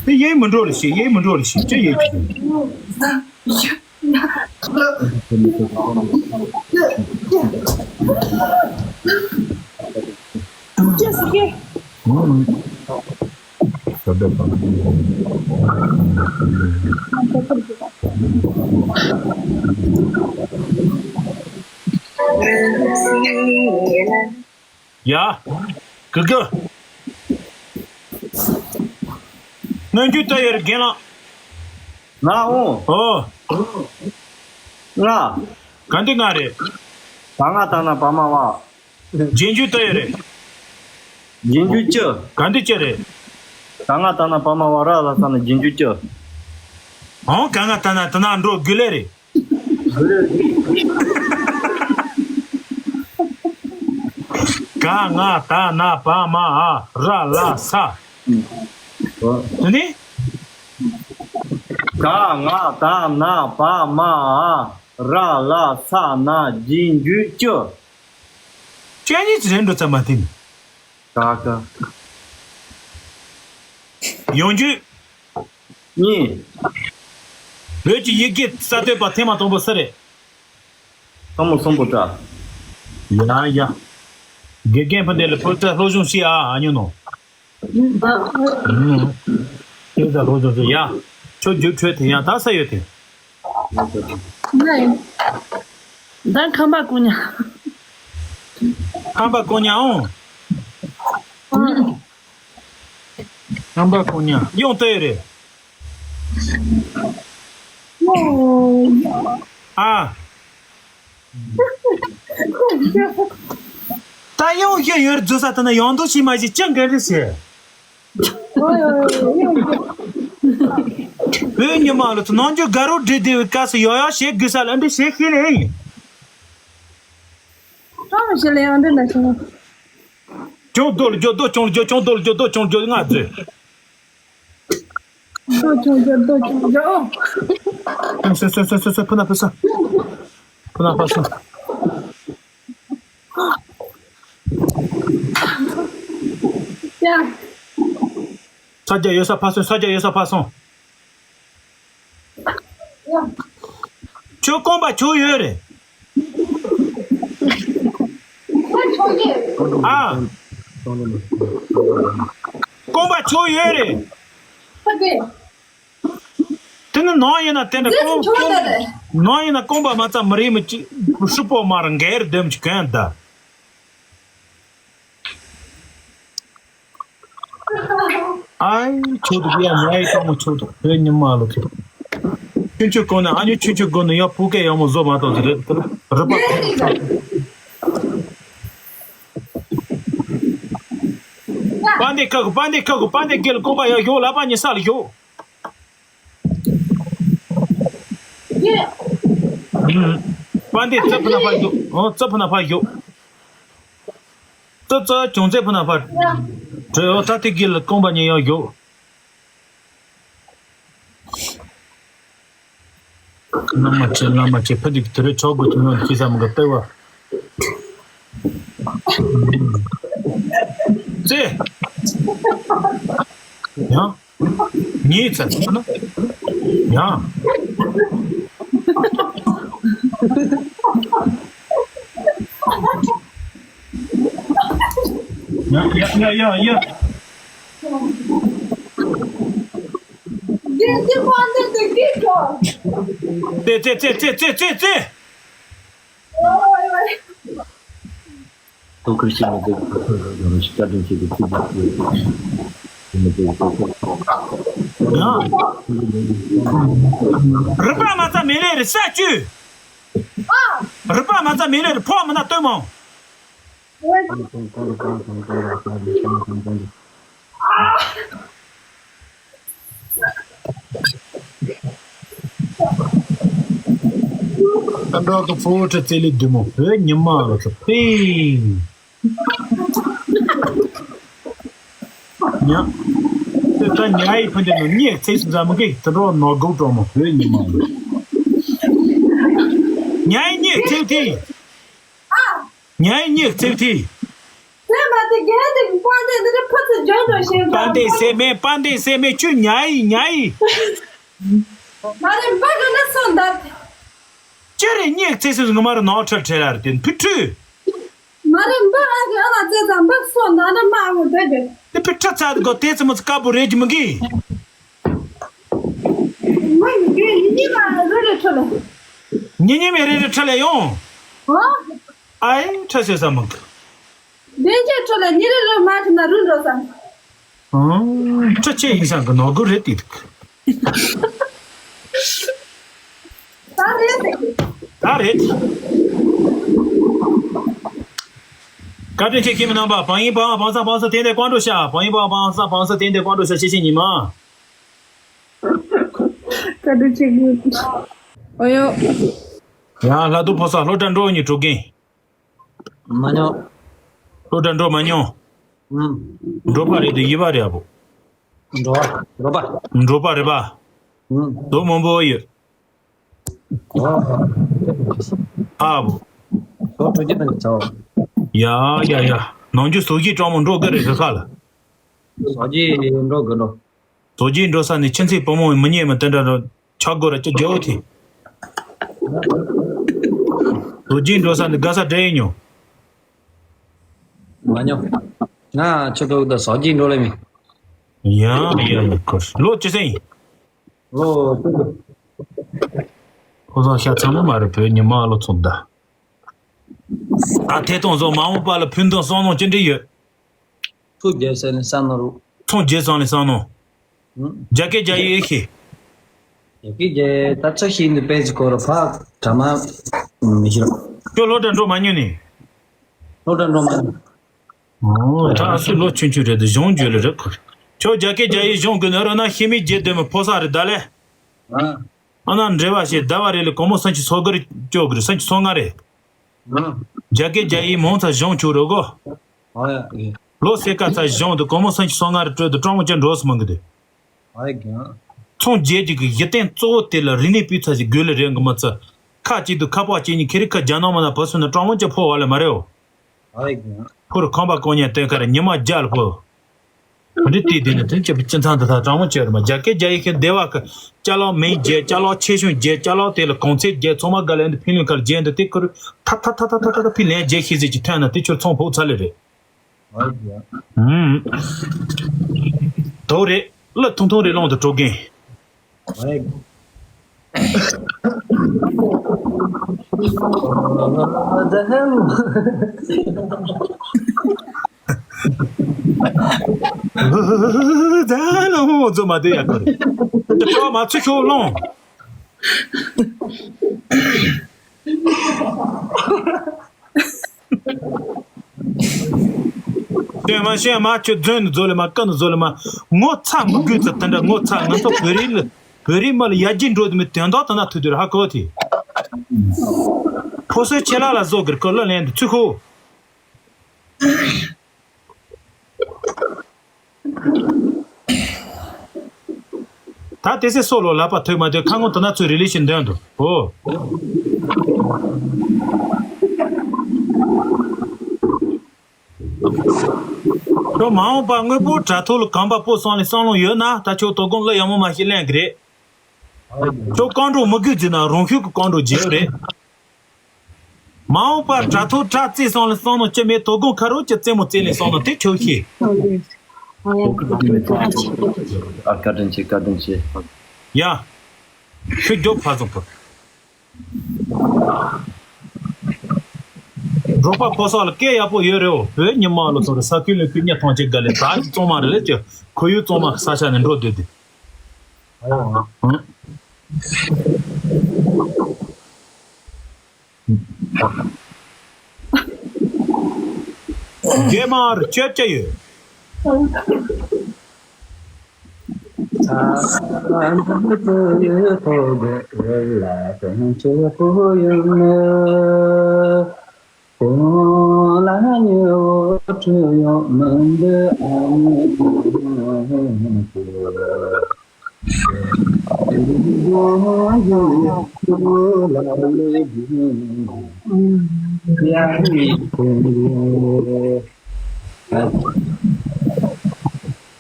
དེ་ཡེ་མི་འགྲོ་རེ་ཞིག་ཡེ་མི་འགྲོ་རེ་ཞིག་ཅི་ཡེ་ཅི། ཡ། གུ་གུ། སྔོན་འཇུག་ལྟ་ཡོད་རེད་རྒན་ལགས། ང་འོང་། ཨོ། ང་། ག་འདི་ང་རེད། ད་ང་ད་ན་བ་མ་བ། རྗེས་འཇུག་ལྟ་ཡོད་རེད། རྗེས་འཇུག་ཅི། ག་འདི་ཅི་རེད། ད་ང་ད་ན་བ་མ་བ་ར་ལ་ས་ན་རྗེས་འཇུག་ཅི། ཨོ་ག་ང་ད་ན་ད་ན་འགྲོ་དགོས་ལེ་རེད། ག་ང་ད་ན་བ་མ་ཨ་ར་ལ་ས། དེ་ནི། ག་ང་ད་ན་བ་མ་ཨ་ར་ལ་ས་ན་རྗེས་འཇུག་ཅི། ཅི་གཉིས་ཀྱི་རེད་འགྲོ་ཙམ་མ་དེ་ནི། ག་ག་ཡོང་རྒྱུ། གཉིས། བོད་ཀྱི་ཡི་གེ་གསར་གཏོད་པ་ཐེངས་མ་དང་པོ་སུ་རེད། ཐོན་མི་གསུམ་པོ་འདྲ། ཡ་ཡ། དགེ་རྒན་ཕུ་འདི་ལ་ཕུ་ཏྲ་སློབ་སྦྱོང་བྱེད་ཨ་ཨ་ཉོ་ནོ། ཨ། ཨུམ། དེ་ད་སློབ་སྦྱོང་བྱེད་ཡ། ཁྱོད་རྒྱུགས་འཕྲོད་དེ་ཡང་ད་ས་ཡོད་དེ། ནའི། ད་ཁམས་པ་ཀུ་ཉ། ཁམས་པ་ཀུ་ཉ་འོང་། ཨུམ། ཁམས་པ་ཀུ་ཉ་ཡོང་ལྟོས་རེད། ཨ། ད་ཡང་ཡོད་ཡོད་རྫུ་ས་ད་ན་ཡང་དུ་ཤི་མ་ཤི་ཅི་འགན་རེད་ཟེར། བོད་ཉི་མ་ལ་ཚོ་ནང་འཇུག་དགའ་རོགས་འདྲེ་བདེ་བའི་སྐབས་སུ་ཡོ་ཡོ་བྱེད་དགོས་ས་ལ་འདི་བྱེད་ཤེས་ལེ་ཡིན། ཁྲོམ་ཞིག་ལ་ཡང་འདི་འདྲ་བྱུང་། ཅུང་རྡོ་ལ་རྒྱོ་རྡོ་ཅུང་རྒྱོ་ཅུང་རྡོ་ལ་རྒྱོ་རྡོ་ཅུང་རྒྱོ་ང་རྫོས། རྡོ་ཅུང་རྒྱོ་རྡོ་ཅུང་རྒྱོ། སོ་སོ་སོ་སོ་སོ་ཕུ་ན་ཕུ་ས། ཕུ་ན་ཕ་ས། ཡ། ས་རྒྱ་ཡོད་ས་ཕ་སོང་ས་རྒྱ་ཡོད་ས་ཕ་སོང་། ཁྱོད་རྐང་པ་ཁྱོད་ཡོད་རེད། ཨ། རྐང་པ་ཁྱོད་ཡོད་རེད། དེ་ནི་ནང་ཡིན་ན་དེ་འདྲ་རྐང་ནང་ཡིན་ན་རྐང་པ་མ་ཚ་མི་རེད་མི་གཅིག་ཧྲུ་པོ་མ་ར་འགེར་སྡོམ་གྱི་གན་ད། ཨའི་ཆོག་འདུག་ཡ། ཉའི་ཀྲོང་མོ་ཆོག་འདུག་བོད་ཉི་མ་ལོ་ཆོག་ཆུང་ཆུང་གོ་ན་ཨ་ཉོ་ཆུང་ཆུང་གོ་ན་ཡ་བུ་སྐད་ཡག་མོ་བཟོ་མ་གཏོགས་རེད་དེ་ལ་རུ་པ། པ་འདི་ཁ་གུ་པ་འདི་ཁ་གུ་པ་འདི་དགེ་ལ་ཀོང་པ་ཡ་ཞོག་ལ་པ་ཉི་ས་ལ་ཞོག་པ་འདི་རྩ་ཕུ་ན་ཕ་ཞོག་ཨོ་རྩ་ཕུ་ན་ཕ་ཞོག་རྩ་རྩ་ཅུང་ཚེ་ཕུ་ན་ཕ། བྲོས་ཨོ་ད་དེ་དགེ་ལ་ཀོང་པ་ཉི་ཡ་ཞོག་བླ་མ་ཆེ་བླ་མ་ཆེ་ཕ་འདི་གི་དུ་རེ་ཆོག་དགོས་ཐུན་མོང་གི་ས་མ་ག་ལྟེ་བ། ཙེ། ཡང་། ཉིས་ཙེ་ན། ཡང་། ཡ་ཡ་ཡ་ཡ་ཡ། ཙེ་ཙེ་ཙེ་ཙེ་ཙེ་ཙེ། ཐུགས་ཁུར་ཞིག་མི་འདུག་ཡང་། རུས་པ་མ་རྩ་མེ་ལེ་རེ་ས་བཅུ། རུས་པ་མ་རྩ་མེ་ལེ་རེ་ཕོག་མི་ན་སྟོན་མོ། ཨ་འགྲོ་གི་ཕུ་ཁྲི་རྩེ་ལི་བདུད་མོ་བོད་ཉི་མ་ལ་ཁྲི་ཕུ། ཉ། དེ་ད་ཉ་ཡི་ཕུ་འདི་ནི་གཉིས་ཚེ་ཞིང་ཟ་མི་གི་དུ་འགྲོ་ནོ་གུག་གྲོག་མོ་བོད་ཉི་མ་ལ། ཉ་ཡི་གཉིས་ཚེ་ཐི། ཉ་ཡི་གཉིས་ཚེ་ཐི། ཚེ་མ་དེ་རྒན་དེ་གི་པང་གདན་འདི་ནི་ཕུ་ཚུ་འཇོག་འགྲོ་ཞིང་། པང་གདན་སེ་མེ་པང་གདན་སེ་མེ་ཆུ་ཉ་ཡི་ཉ་ཡི། མ་རེད་འབག་གི་ནི་སོང་ད། ཅི་རེད་གཉིས་ཚེ་སུ་ངོ་མ་རུ་ནོར་ཁྲལ་ཁྲལ་ལ་རེད་དེ་ཕུ་ཁྲུ། མ་རེད་འབག་ཨ་གི་ཨ་ལ་ཙེ་ཙ་འབག་སོང་ད་ནི་མ་འོ་དེ་དེ། དེ་ཕུ་ཁྲ་ཚ་དེ་གོ་དེ་ཙི་མོ་ཙི་དཀར་པོ་རེད་ཀྱི་མི་གི། མ་ཡི་གི་ཡི་གཉིས་ལ་རུ་རེ་ཁྲུ་ལ། ཉི་ཉི་མེ་རེ་རེ་ཁྲུ་ལ་ཡོང་། ཨ། ཨའི་ཁྲ་སེ་ས་མི་གི། བདེན་རྒྱས་ཁྲོད་ལ་ཉིན་རེ་རེ་མ་ཁྲིད་ན་རུལ་འགྲོ་ས། ཨང་། ཁྲ་ཆེ་ཡིན་ས་གི་ནོར་གུ་རེད་དེ། ད་རེད་དེ། ད་རེད། བཀའ་དྲིན་ཆེ་ཁྱིམ་མི་རྣམ་པ་བང་ཡིན་བང་བང་ས་བང་ས་དེ་འདྲ་བཀོད་འགྲོ་ཤ་བང་ཡིན་བང་བང་ས་བང་ས་དེ་འདྲ་བཀོད་འགྲོ་ཤ་ཤེས་ཤེས་ཉི་མ། བཀའ་དྲིན་ཆེ་ཁྱིམ། ཨོ་ཡོ། ཡང་ལྷ་རྡོ་ཕོ་ས་ལྷོ་བྲག་འགྲོ་ཉི་དྲུག་གིན། མ་མྱོང་། སློབ་གྲྭ་འགྲོ་མ་མྱོང་། ཨུམ། འགྲོ་པ་རེད་དེ་ཡིད་པ་རེད་ཨ་བོ། འགྲོ་བ་འགྲོ་པ། འགྲོ་པ་རེད་པ། ཨུམ། དོ་མང་པོ་ཡོད། ཨོ། ཨ་བོ། ལོ་དྲུག་ཅུ་དང་ཆའོ། ཡ་ཡ་ཡ། ནང་རྒྱུ་ཟོག་གི་གྲོགས་མོ་འགྲོ་གི་རེད་ཟེར་ཁ་ལ། ཟོག་གི་འགྲོ་གི་འགྲོ། རྡོ་རྗེ་འགྲོ་ས་ནས་ཁྱིམ་མཚེས་བུ་མོ་མི་ཉེས་མི་དེ་འདྲ་རུ་ཆག་སྒོ་ར་ཅི་རྒྱལ་བོ་དེ། རྡོ་རྗེ་འགྲོ་ས་ནས་དགའ་ས་འདྲ་ཡིན་ཉོ། མ་ཉོ། ང་ཆུ་ཐོག་ཏུ་ཟོག་གཅིག་འགྲོ་ལེ་མི། ཡང་ཡང་ཁོ་ལོ་ཅི་སེ་ཡིན། ལོ་ཅི་སེ། ཁོ་ཚང་ཤ་ཚང་མ་མ་རེད་བོད་ཉི་མ་ལོ་ཚོད་ད། ཨ་ཐེ་ཐོང་བཟོ་མ་འོངས་པ་ལ་ཕུན་ཐང་བསམ་མནོ་ཅི་འདྲ་ཡོད། ཐུགས་དགྱེས་ཟེར་ནས་བསམ་མནོ་རུ། ཐུགས་དགྱེས་ཙང་ལས་བསམ་མནོ། ཧུམ། རྒྱ་སྐད་རྒྱ་ཡིག་ཨེ་ཤེས། རྒྱ་སྐད་རྒྱ་ཡིག་ད་ཚ་ཤིང་འདི་དཔེ་ཅིག་སྐོར་ཕ་དྲ་མ་མི་ཤེས། ཁྱོད་སློབ་གྲྭ་འགྲོ་མ་མྱོང་ནི། སློབ་གྲྭ་འགྲོ་མ་མྱོང་། ཨོ་ད་ཨ་སུ་ལོ་ཆུང་ཆུང་རེད་དུ་གཞུང་བརྗོད་ལ་རེད་ཁོ། ཁྱོད་རྒྱ་སྐད་རྒྱ་ཡིག་གཞུང་དགོས་ན་རོ་ན་ཤེས་མི་རྒྱལ་དོན་མི་ཕོ་ས་རེད་ད་ལེ། ཨ་ན་འབྲེལ་བ་བྱེད་ཟླ་བ་རེ་ལ་སྒོར་མོ་སུམ་ཅུ་སོ་དགུ་རེ་སྐྱོ་དགོས་རེད་སུམ་ཅུ་སོ་ལྔ་རེད། རྒྱ་སྐད་རྒྱ་ཡིག་མང་ཚ་གཞུང་ཆུ་རུ་གོ། ཨ་ཡ་ཨེ། ལོ་སེ་ཀ་ཚ་གཞུང་དུ་སྒོར་མོ་སུམ་ཅུ་སོ་ལྔ་རེ་སྤྲོད་དུ་སྤྲང་མོ་ཅན་འགྲོ་སུ་མང་གི་དུ། ཨ་ཡ་གྱང་། ཚོང་རྒྱལ་གྱི་གི་གཞི་རྟེན་གཙོ་བོ་དེ་ལ་རིག་གནས་སྤུས་ཚད་ཞིག་དགོས་ལེ་རེད་གི་མ་ཚ། ཁ་གཅིག་ཏུ་ཁ་པགས་གཅིག་གཉིས་ཁེ་རི་ཁ་རྒྱ་ནག་མ་ན་བུ་སུ་ན་སྤྲང་མོ་ཅན་ཕོ་བ་ལེ་མ་རེའོ། ཨ་ཡ་གྱང་། ཕུ་རུ་ཁང་པ་ཀོ་ཉན་སྟོན་ཁ་རེ་ཉི་མ་རྒྱ་ལ་ཕོ། འདི་དེ་དེ་ནི་དེ་ཅི་སྤྱི་ཚང་དུ་ད་དྲང་མོ་བྱས་རེད་མ་རྒྱ་སྐད་རྒྱ་ཡིག་ཤེས་བདེ་བ་གི་ཅ་ལག་མིང་བརྗེ་ཅ་ལག་ཆེ་ཆུང་བརྗེ་ཅ་ལག་དེ་ལ་གོང་ཚད་བརྗེ་ཚང་མ་ག་ལེན་དུ་ཕིན་ལུན་ཁར་རྗེ་འདི་དེ་ཁུར་ཐ་ཐ་ཐ་ཐ་ཐ་ཐ་ཕི་ལན་རྗེ་ཤེས་ཟིག་ཅི་ཐོན་ན་དེ་ཁྱོད་ཚོང་ཕོག་ཚ་ལེ་རེད། ཧུམ། དོ་རེད་ལ་ཐུང་ཐུང་རེད་ལོང་དུ་གྲོ་གིན། ད་ལོ་ཛོ་མ་དེ་ཡ་གོ་རེ། ད་ཁྱོད་མ་ཚུད་ཁྱོད་ལོང་། དེ་མ་ཤེས་མ་ཁྱོད་རྫུན་ནི་ཛོ་ལེ་མ་ཀ་ནི་ཛོ་ལེ་མ། ངོ་ཚ་མི་དགོས་ཚ་དེ་འདྲ་ངོ་ཚ། ང་ཚོ་བོད་རིགས་ལ་བོད་རིགས་མ་ལ་ཡར་རྒྱས་འགྲོ་དུ་མི་དོན་དག་དེ་ན་ཐུག་དུས་ཧ་གོ་དེ། ཕོ་སོའི་ཆེ་ལ་ལ་བཟོ་གིར་ཁོ་ལ་ལན་དུ་ཚུད་ཁོ། ད་དེ་སེ་སོ་ལོ་ལ་པ་ཐོས་མ་ཐོས་ཁ་ངོ་དུ་ན་ཚོས་རི་ལི་ཤིན་དོན་དུ་ཨོ། ཁྱོད་མ་འོངས་པ་དངོས་པོ་དྲ་ཐོག་ལ་གམ་པ་པོ་སོང་ལས་བསམ་བློ་ཡོད་ན་ད་ཁྱོད་དོ་དགོང་ལ་ཡག་མོ་མ་ཤེས་ལན་གི་རེད། ཁྱོད་རྐང་གྲོགས་མི་དགོས་ཟེར་ན་རང་ཤུགས་ཀྱི་རྐང་གྲོགས་བརྗེ་རེད། མ་འོངས་པར་དྲ་ཐོག་དྲ་རྩེ་སོང་ལ་སོང་ནོ་ཅི་མེད་དོ་དགོང་ཁ་རོག་ཅི་རྩེ་མོ་རྩེ་ལས་སོང་ནོ་དེ་ཁྱོད་ཤེས། ཨ་བཀའ་དྲིན་ཆེ། བཀའ་དྲིན་ཆེ། ཡ། ཤུ་རྒྱོབ་ཕ་ཚོ་པོ། འབྲོག་པ་ཕོ་སོགས་ལ་སྐད་ཡག་པོ་ཡོད་རེད། འོ་བོད་ཉི་མ་ལོ་ཚོ་རེ་ས་ཁུལ་ལ་ཕུ་ཉ་ཐང་ཆེ་དགའ་ལས་ད་ཅི་གཙང་མ་རེད་ལས་ཀྱི་ཁོ་ཡུལ་གཙང་མ་ས་ཆ་ནས་འགྲོ་སྡོད་དེ། རྒྱ་མར་སྤྱོད་ཀྱི་ཡོད།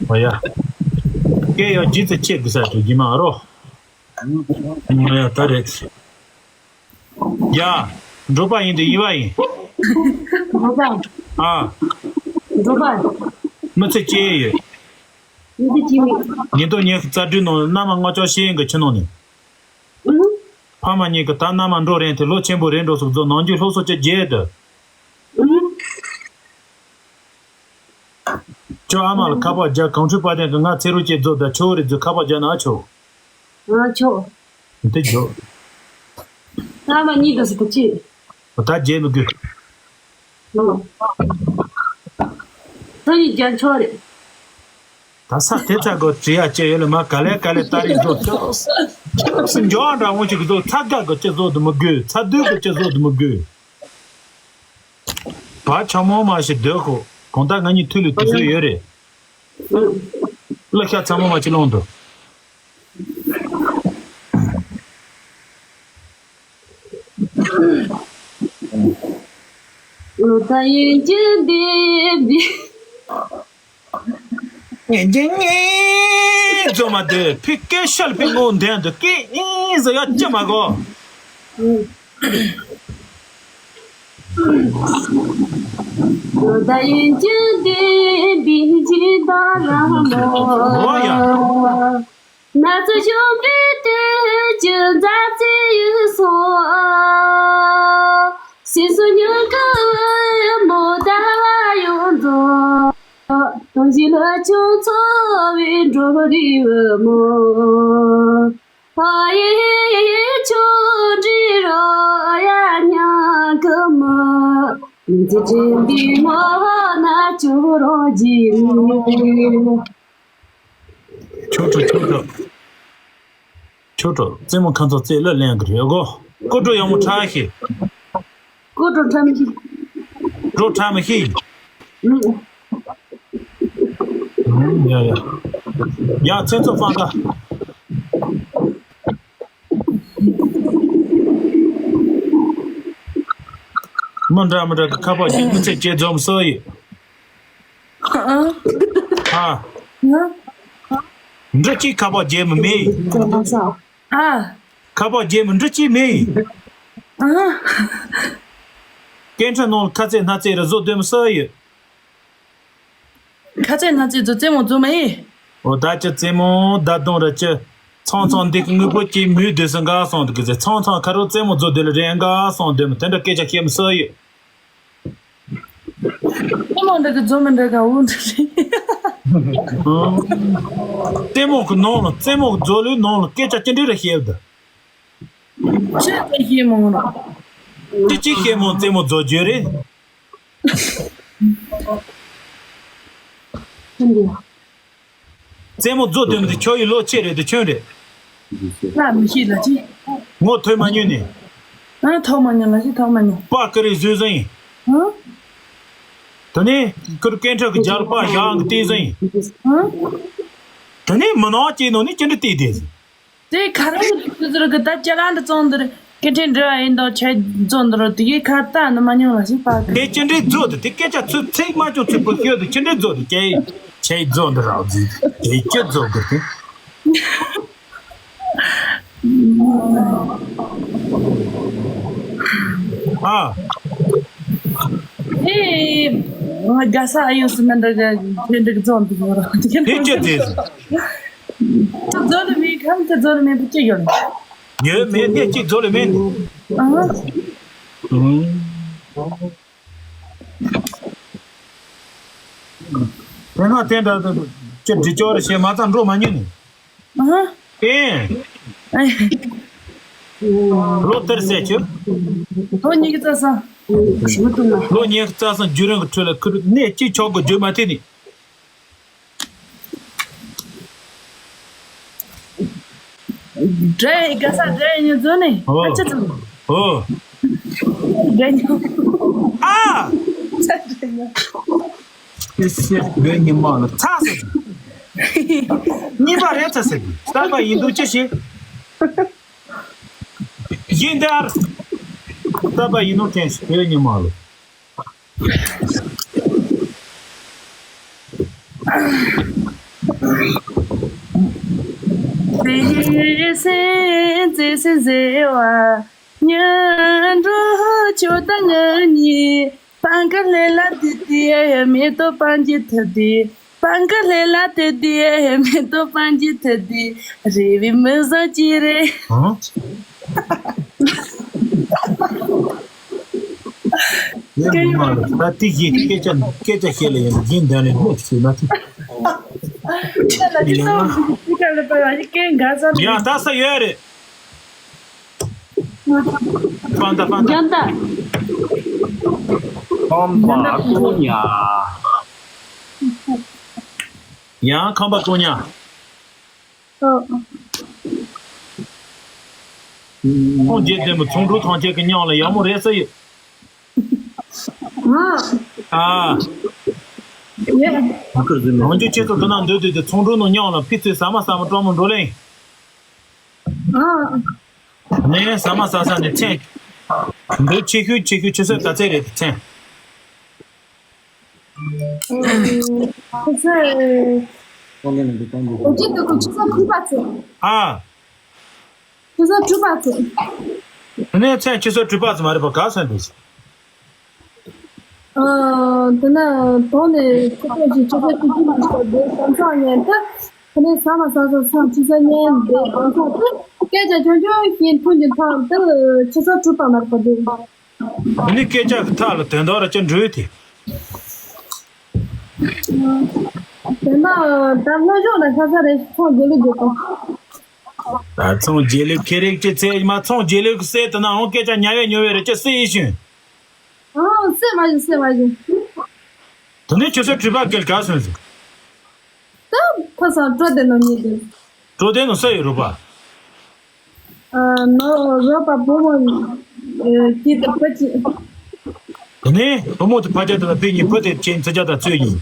ཨོ་ཡ། སྐད་ཡག་ཇི་ཙམ་ཆེ་གི་ས་དུ་ཇི་མ་རོ། ཨོ་ཡ་ད་རེད། ཡ། འབྲོག་པ་ཡིན་དུ་ཡིན་པ་ཡིན། འབྲོག་པ། ཨ། འབྲོག་པ། མི་ཚེ་སྐྱེལ་ཡོད། མི་ཚེ་སྐྱེལ་མེད། ཉིན་ཐོ་ཉི་ཤུ་རྩ་དྲུག་ནང་གནམ་ལྔ་བཅུ་ཤེས་ཡོན་གྱི་ཆུ་ནང་ནས། ཨུ། ཕ་མ་གཉིས་ཀྱི་ད་མནའ་མ་འགྲོ་རན་དེ་ལོ་ཆེན་པོ་རེད་འགྲོ་སོགས་ཚོ་ནང་རྒྱུ་སློབ་གསོ་ཅི་བརྒྱད་དུ། ཨུ། ཁྱོད་ཨ་མ་ལ་ཁ་པར་རྒྱག་གངས་ཁྲོད་དཔལ་ལྡན་གྱི་ང་ཚེ་རོགས་ཅེས་རྫོགས་ད་ཆོ་རེ་རྫོགས་ཁ་པར་རྒྱག་ན་ཆོ། ང་ཆོ། དེ་རྒྱོ། ཨ་མ་གཉིས་དུ་སུ་དུ་ཅི། ད་རྒྱལ་མི་དགོས། ཨོ། ད་ཡི་རྒྱ་ཆོ་རེད། ད་ས་དེ་ཚ་གོ་བྲི་ཡ་ཅེ་ཡོད་ལ་མ་ག་ལེ་ག་ལེ་ཏ་རིག་རྫོགས་ཆོ། སུ་འགྱོ་འདྲ་འོང་ཞིག་རྫོགས་ཚ་དགའ་གོ་ཅེ་རྫོགས་དུ་མི་དགོས། ཚ་དུས་གོ་ཅེ་རྫོགས་དུ་མི་དགོས། བ་ཆ་མོ་མ་ཞིག་སྡོད་ཁོ། གང་ལྟར་ང་གཉིས་ཐུག་ལ་དུས་ཚོད་ཡོད་རེད། གླུ་ཤ་ཚ་མོ་མ་ཅི་ལོང་དུ། ལོ་ད་ཡིན་གྱི་འདི་འདི། ཡིན་གྱི་ངའི་རྫོ་མ་དེ་ཕི་སྐད་ཤལ་པའི་ངོ་འདན་དུ་སྐད་ཨིན་ཟེར་ཡ་ཅི་མ་གོ། ལོ་ད་ཡིན་གྱི་འདི་འདི་ཇི་ད་ར་མོ། ཨོ་ཡ། ན་ཚོད་གཞོན་པའི་དུས་ཀྱི་མཛའ་བརྩེ་ཡུལ་སོང་། སྲིད་གསུམ་མྱུར་གི་མོ་ཟླ་བ་ཡོངས་རྫོགས། དུང་བཞི་ལ་ཆུང་འཚོ་བའི་འབྲོག་རི་བུ་མོ། ཨ་ཡེ་ཆུང་འདྲིས་རོ་ཡ་ཉང་གི་མི། མི་ཚེ་སྤྲིན་པའི་ངོ་ན་ཆུ་རོ་གྱི་མི། ཆོས་གྲོགས་ཆོས་གྲོགས། ཆོས་གྲོགས་རྩེད་མོ་ཁ་མཚོ་རྩེ་ལ་ལེན་གི་རེད་གོ། ཀོ་གྲོ་ཡག་མོ་ཁྲ་ཤེས། ཀོ་གྲོ་ཁྲ་མི་ཤེས། གྲོ་ཁྲ་མི་ཤེས། ཨུ། ཡ་ཡ། ཡ་ཚེ་མཚོ་ཕང་ཀ། མི་འདྲ་མི་འདྲ་གི་ཁ་པར་གྱི་མི་ཚེ་སྐྱེལ་འཛོམས་སོ་ཡི། ཨ། འདྲི་གཅིག་ཁ་པར་རྒྱལ་མི་མེད། ཨ། ཁ་པར་རྒྱལ་མི་འདྲི་གཅིག་མེད། ཨ། སྐད་འཕྲིན་ནང་ཁ་རྩེ་སྣ་རྩེ་རེ་བཟོ་འདོད་མི་སོ་ཡི། ཁ་རྩེ་སྣ་རྩེ་བཟོ་རྩེད་མོ་བཟོ་མ་ཡི། འོ་ད་ཅི་རྩེད་མོ་ད་གདོང་ར་ཅི། ཚང་ཚང་འདི་གི་དངོས་པོ་གཅིག་མུས་སྡོད་སུ་འགའ་སོང་འདུག་གི་ཚེ་ཚང་ཚང་ཁ་རོག་རྩེད་མོ་བཟོ་སྡོད་ལ་རེ་འགའ་སོང་སྡོད་མི་དེ་འདྲ་སྐད་ཆ་བཤད་མི་སོ་ཡི། ལྟད་མོ་འདྲ་གི་རྫོ་མི་འདྲ་ག་འུ་འདྲ་རེད། ལྟད་མོ་གི་ནང་ལ་ལྟད་མོ་གི་རྫོ་ལོའི་ནང་ལ་སྐད་ཆ་ཅི་འདྲ་རེ་བཤད་འདུག་ཆེ་ཏེ་ཤེས་མང་རོ། དེ་ཅི་ཤེས་མང་རྩེད་མོ་རྫོགས་རྒྱུ་རེད། རྩེད་མོ་རྫོགས་དོན་དེ་ཁྱོད་ཡི་ལོ་ཆེ་རེད་དེ་ཁྱོད་རེད། ལ་མི་ཤེས་ལ་ཅི། ངོ་ཐོས་མ་མྱོང་ནས། ཨ་ཐོག་མ་མྱོང་ལ་ཅི་ཐོག་མ་མྱོང་། པ་ཀི་རེ་བཟོས་ཟིན། ཧ། དེ་ནས་ཀི་རུ་སྐད་འཕྲིན་གི་རྒྱལ་པ་ཡང་གི་བལྟས་ཟིན། ཧ། དེ་ནས་མི་ནག་ཅིག་ནང་ནས་ཅི་འདྲ་བལྟས་བསྡད་ཟིན། དེ་ཁ་རང་གི་དུས་ཚོད་གི་ད་ཅ་ལག་འདི་བཙོང་འདིར་སྐད་འཕྲིན་འབྲེལ་བ་ཡིན་དང་ཆད་བཙོང་འདིར་དེ་གའི་ཁ་ད་ནི་མ་མྱོང་ལ་ཞིག་པ་གི། དེ་ཅི་འདྲའི་རྫོགས་དེ་དེ་སྐད་ཆ་ཚུལ་ཚིག་མ་བྱུང་ཚུལ་པོ་ཤོད་དེ་ཅི་འདྲའི་རྫོགས་དེ་ཅི་ཆད་བཙོང་འདི་རག་ཟིག་དེ་ཅི་རྫོགས་དགོས་དེ། ཨ། ཨེ། ང་དགའ་ས་ཨ་ཡོང་སི་མན་འདྲ་གི་དེ་འདྲ་གི་རྫོགས་འདི་ཡོད་ར་དེ་ཅི་རྫོགས་དེ། རྫོགས་ལ་མེད་ཁམས་ཀྱི་རྫོགས་ལ་མེད་པ་ཅི་ཡོད། ཡོད་མེད་ནས་གཅིག་རྫོགས་ལ་མེད་ནས། ཨ། དེ་ན་དེ་འདྲ་ཅི་འདྲི་ཅོག་རེ་བྱས་མ་ཚང་འགྲོ་མ་ཉན་ནས། ཨ། ཨེ། ལོ་དེར་ཟེར་ཆུ། ལོ་ཉི་ཤུ་རྩ་གསུམ། ལོ་ཉི་ཤུ་རྩ་གསུམ་བརྒྱུད་རིམ་གྱི་ཁྲོད་ལ་ཁུར་གནས་གཅིག་ཆོག་གི་བརྗོད་མ་ཐུབ་ནས། འདྲ་ཡི་ག་ས་འདྲ་ཡི་ཉི་ཚོ་ནས་ཨོ། ཨ་ཅི་ཚོ། ཨོ། འདྲ་ཉོ། ཨ། ཚ་འདྲ་ཉོ། ཨེ་སེ་བོད་ཉི་མ་ལ་ཚ་ཟེར། གཉིས་པ་རེད་ཚ་ཟེར། གསར་པ་ཡིན་འདུག་ཅི་ཞིག་ཡིན་དར། གསར་པ་ཡིན་ནོ་དྲན་ཞིག་བོད་ཉི་མ་ལ། བདེ་སེམས་བརྩེ་སེམས་ཟེར་བ། ཉན་འགྲོ་ཆོག་ད་ང་གཉིས། སྤང་ཁ་ལྷེ་ལ་དེ་དེ་མེ་ཏོག་སྤང་གི་ཐུ་དེ། སྤང་ཁ་ལྷེ་ལ་དེ་དེ་མེ་ཏོག་སྤང་གི་ཐུ་དེ། རེ་བའི་མི་བཟང་ཅི་རེད། ཧང་། ཡ་ངོ་མ་རེད། ད་དེ་བཞིན་སྐད་ཆ་སྐད་ཆ་བཤད་ལ་ཡང་རྒྱན་ལྡན་ནས་ལོག་ཤེས་མ་ཐུབ། ཡ་ད་ས་ཡོད་རེད། ཕན་ད་ཕན་ད། ཡང་ད། ཁམས་པ་ཀུ་ཉ། ཡང་ཁམས་པ་ཀུ་ཉ། ཨོ། ཁོང་རྗེ་བདུན་པོ་ཚོང་འགྲུལ་ཐང་ཆེན་གྱི་མཉམ་ལ་ཡག་མོ་རེད་ས་ཡོད། ཨ། ཨ། ཡེ། ང་ཚོ་ཁྱེད་ཚོ་དུ་ན་འདོད་དུས་དེ་ཚོང་འགྲུལ་ནང་མཉམ་ལ་ཕི་ཚོས་ཟ་མ་ཟ་མ་སྤྲང་མོ་འགྲོ་ལེ། ཨ། ནས་ཟ་མ་ཟ་ས་ནས་མཚན། འདོད་ཆེ་ཤོས་ཆེ་ཤོས་ཆེ་ཤོས་ག་ཚད་རེད་དེ་མཚན། ཁྱེད་ཚོས། ཁྱེད་ཚོས་དུ་ཁུ་ཆུ་ཚོད་དྲུག་པ་ཚེ། ཨ། ཆུ་ཚོད་དྲུག་པ་ཚེ། དེ་ནས་མཚན་ཆུ་ཚོད་དྲུག་པ་ཚེ་མ་རེད་པ་ག་ཚོད་འདུག་ཨ། དེ་ནས་དོང་ནས་ཆུ་ཚོད་ཅིག་ཆུ་ཚོད་བཅུ་གཅིག་མ་ཞིག་བསྡད་གང་ཚང་ཉན་ཏེ། དེ་ནས་ཟ་མ་ཟ་ས་སང་ཆུ་ཚོད་ཉན་བསྡད་གང་ཚང་དེ་སྐད་ཆ་ཆུང་ཆུང་ཞིག་ཐུན་གྱི་ཐང་དེ་ཆུ་ཚོད་དྲུག་པ་མ་རེད་པ་འདུག་དེ་ནས་སྐད་ཆ་གི་ཐག་ལ་དོན་དག་ར་ཅི་འགྲོ་ཡོད་དེ། དེ་ན་ད་སྔོན་བྱུང་ལ་ཤ་ཚ་རེད། ཚོང་རྒྱལ་ལུགས་རྒྱལ་པོ། ད་ཚོང་རྒྱལ་ལུགས་ཁེ་རིག་ཅི་ཚེ་མ་ཚོང་རྒྱལ་ལུགས་གསེར་དུ་ན་འོང་སྐད་ཆ་ཉ་བས་ཉོ་བས་རེ་ཅི་སྲིད་ཡིན་ཞུ། ཨང་སྲེད་མ་ཞུ་སྲེད་མ་ཞུ། དེ་ནས་ཁྱོད་ཚོ་གྲུ་པ་སྐད་ག་སོང་ཟིག་ད་ཁོ་སང་སྤྲོ་དེ་ནོ་ཉིད་དེ། སྤྲོ་དེ་ནོ་ས་ཡོད་རུ་པ། ཨ་ནོ་རོགས་པ་བུ་མོ་ཨེ་སྐྱིད་དེ་ཕ་ཅི། དེ་ནས་བུ་མོ་དེ་ཕ་ཅག་དེ་ལ་ཕེ་ཉིན་བུ་དེ་ཅན་ཚ་ཅག་དང་ཚོས་ཡིན།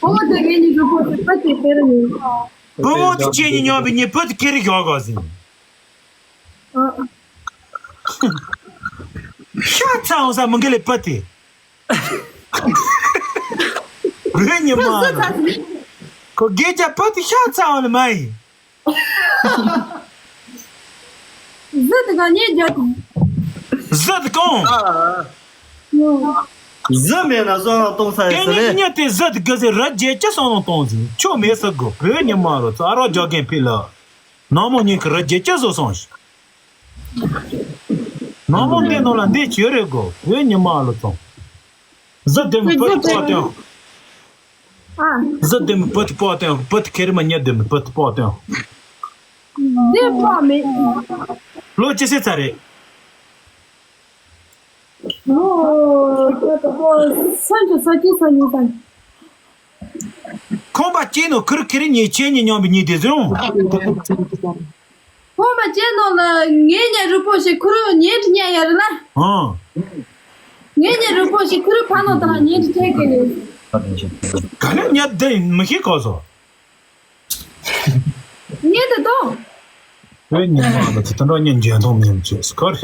བུ་མོ་དེ་ངེད་གཉིས་ཀྱི་བུ་དེ་ཕ་ཅི་ཁེར་ཡིན། བུ་མོ་དེ་ཅན་གཉིས་མཉམ་པའི་ཉིན་བུ་དེ་ཁེར་ཡོད་དགོས་ཟིན། ཨ། ཤ་ཚ་འོང་ས་མི་འགལ་ལེ་བུ་དེ། རེད་ཉི་མ། ཁོ་སྐད་ཆ་བུ་དེ་ཤ་ཚ་འོང་ལེ་མ་ཡིན། གཟི་དེ་ག་ཉེ་རྒྱ་དང་། གཟི་དེ་གང་། གཟི་མེད་ན་བསོད་ནམས་གཏོང་ས་ཡིན་ཟེར་ལེ། ངས་དེ་གཟི་དེ་ག་ཟེ་ར་རྒྱལ་ཅི་བསོད་ནམས་གཏོང་ཟིན་ཆོ་མེད་ས་དགོས་བོད་ཉི་མ་རོ་ཚ་རོ་རྒྱག་མཁན་ཕི་ལ། ནང་མོ་ཉིན་གི་ར་རྒྱལ་ཅི་བཟོ་སོང་ཞིག་ནང་མོ་འདི་ནང་ལ་འདི་བྱོས་རེད་གོ། བོད་ཉི་མ་ལ་ཚོང་། གཟི་ལྡེམ་བུ་དེ་པག་སྟོན། ཨ། གཟི་ལྡེམ་བུ་དེ་པག་སྟོན། བུ་དེ་ཁེ་རི་མ་ཉ་ལྡེམ་བུ་དེ་པག་སྟོན། འདི་པག་མེད། ལོ་ཅི་སེ་ཚ་རེད། ལོ་ད་ལྟ་པོ་སུམ་ཅུ་སོ་གཅིག་སོ་གཉིས་ཙམ། ཁོང་པ་སྐྱེས་ནོ་ཁུར་ཁེ་རི་ཉེ་ཆེ་ཉེ་མཉམ་པའི་ཉེ་དེ་ཟེར་འོང་། ཁོང་པ་སྐྱེས་ནོ་ལ་ངེད་ཉེ་རུ་པོ་ཞིག་ཁུར་ཉེ་དྲི་ཉེ་ཡ་རེད་ལ། ཨང་། ངེད་ཉེ་རུ་པོ་ཞིག་ཁུར་ཕ་ནོ་དང་ཉེ་དྲི་ཁྱེད་ཀྱི་རེད། ག་ལེ་ཉ་དེ་མི་ཤེས་གོ་སོ། ཉེ་དེ་དོ། བོད་ཉི་མ་ལ་དེ་དོན་འགྲོ་ཉེ་འཇོན་ཐོང་མཉམ་ཆེ་སྐོར།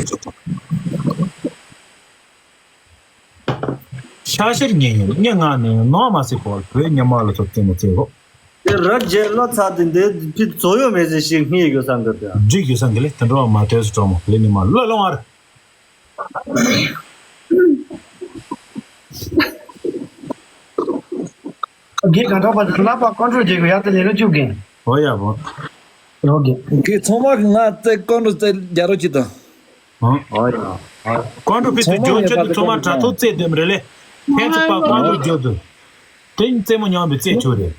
ཤ་ཤེར་ཉེ་ཡིན་ཉེ་ང་ནི་ནོ་མ་སི་གོ་བོད་ཉི་མ་ལ་ཚོ་ཙེ་མོ་ཙེ་གོ། དེ་རབ་རྒྱས་བློ་ཚ་དེ་འདི་ཕི་ཚོ་ཡོད་མེད་ཟེར་ཞིག་སྙིང་ཡོད་སང་གི་དེ། འཇིག་ཡོད་སང་གི་ལེ་དོན་འགྲོ་མ་དོས་སུ་གྲོགས་མོ་བོད་ཉི་མ་ལ་ལོང་ཨར། དགེ་ག་འདྲ་པ་དང་ལབ་པ་ཀོན་ཀྲོལ་བྱེད་དགོས་ཡ་དེ་ལས་ཀ་བཅུག་གིན། ཨོ་ཡ་བོ། རོགས་གི། གི་ཚང་མ་གི་ང་རྩེ་ཀོན་ཀྲོལ་རྩེ་རྒྱ་རོ་ཅི་དང་། ཨོ་ཡ། ཀོན་ཀྲོལ་ཕི་ཚུ་ཚང་མ་ཇོ་ཡོད་ཆེད་པ་དུ་དེ་ཚང་མ་ཀོན་དྲ་ཀྲོལ་ཐོག་རྩེ་དེམ་རེ་ལེ། ཕན་ཚུ་པ་ཀོན་ཀྲོལ་བརྗོད་དུ། དེ་རྩེ་མོ་མཉམ་པའི་རྩེ་ཆོག་རེད།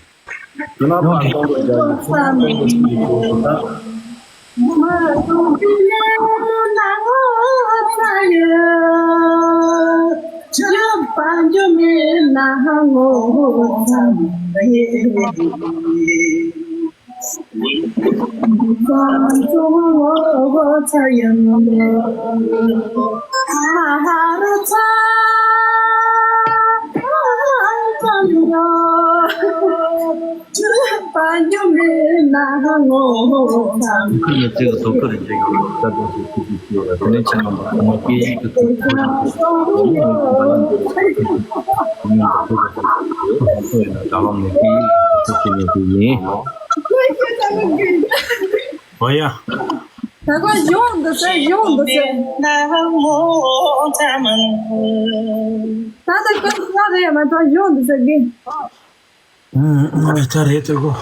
ཁྱེད་ནས་ཅིག་དོ་ཁུར་བྱེད་དགོས་ས་དོན་ཞིག་ཐུགས་ཀྱི་ཤེས་ལ་དེ་ནས་ཁྱེད་རྣམ་པ་ཚང་མ་སྐད་ཡིག་ཏུ་ཐུགས་ཁུར་བྱེད་དགོས་ང་ཚོ་ཡིན་ན་དྲ་ལམ་ནས་སྐད་ཡིག་ཏུ་ཐུགས་ཁུར་བྱེད་ནས་དེ་ཡིན། ཨོ་ཡ། ད་ག་གཞུང་འདི་ཟེར་གཞུང་འདི་ཟེར། ད་ལྟ་ཀུན་སློང་རེད་མ་གཏོགས་གཞུང་འདི་ཟེར་གི། ཨ་ཨ་ད་རེད་ད་གོ།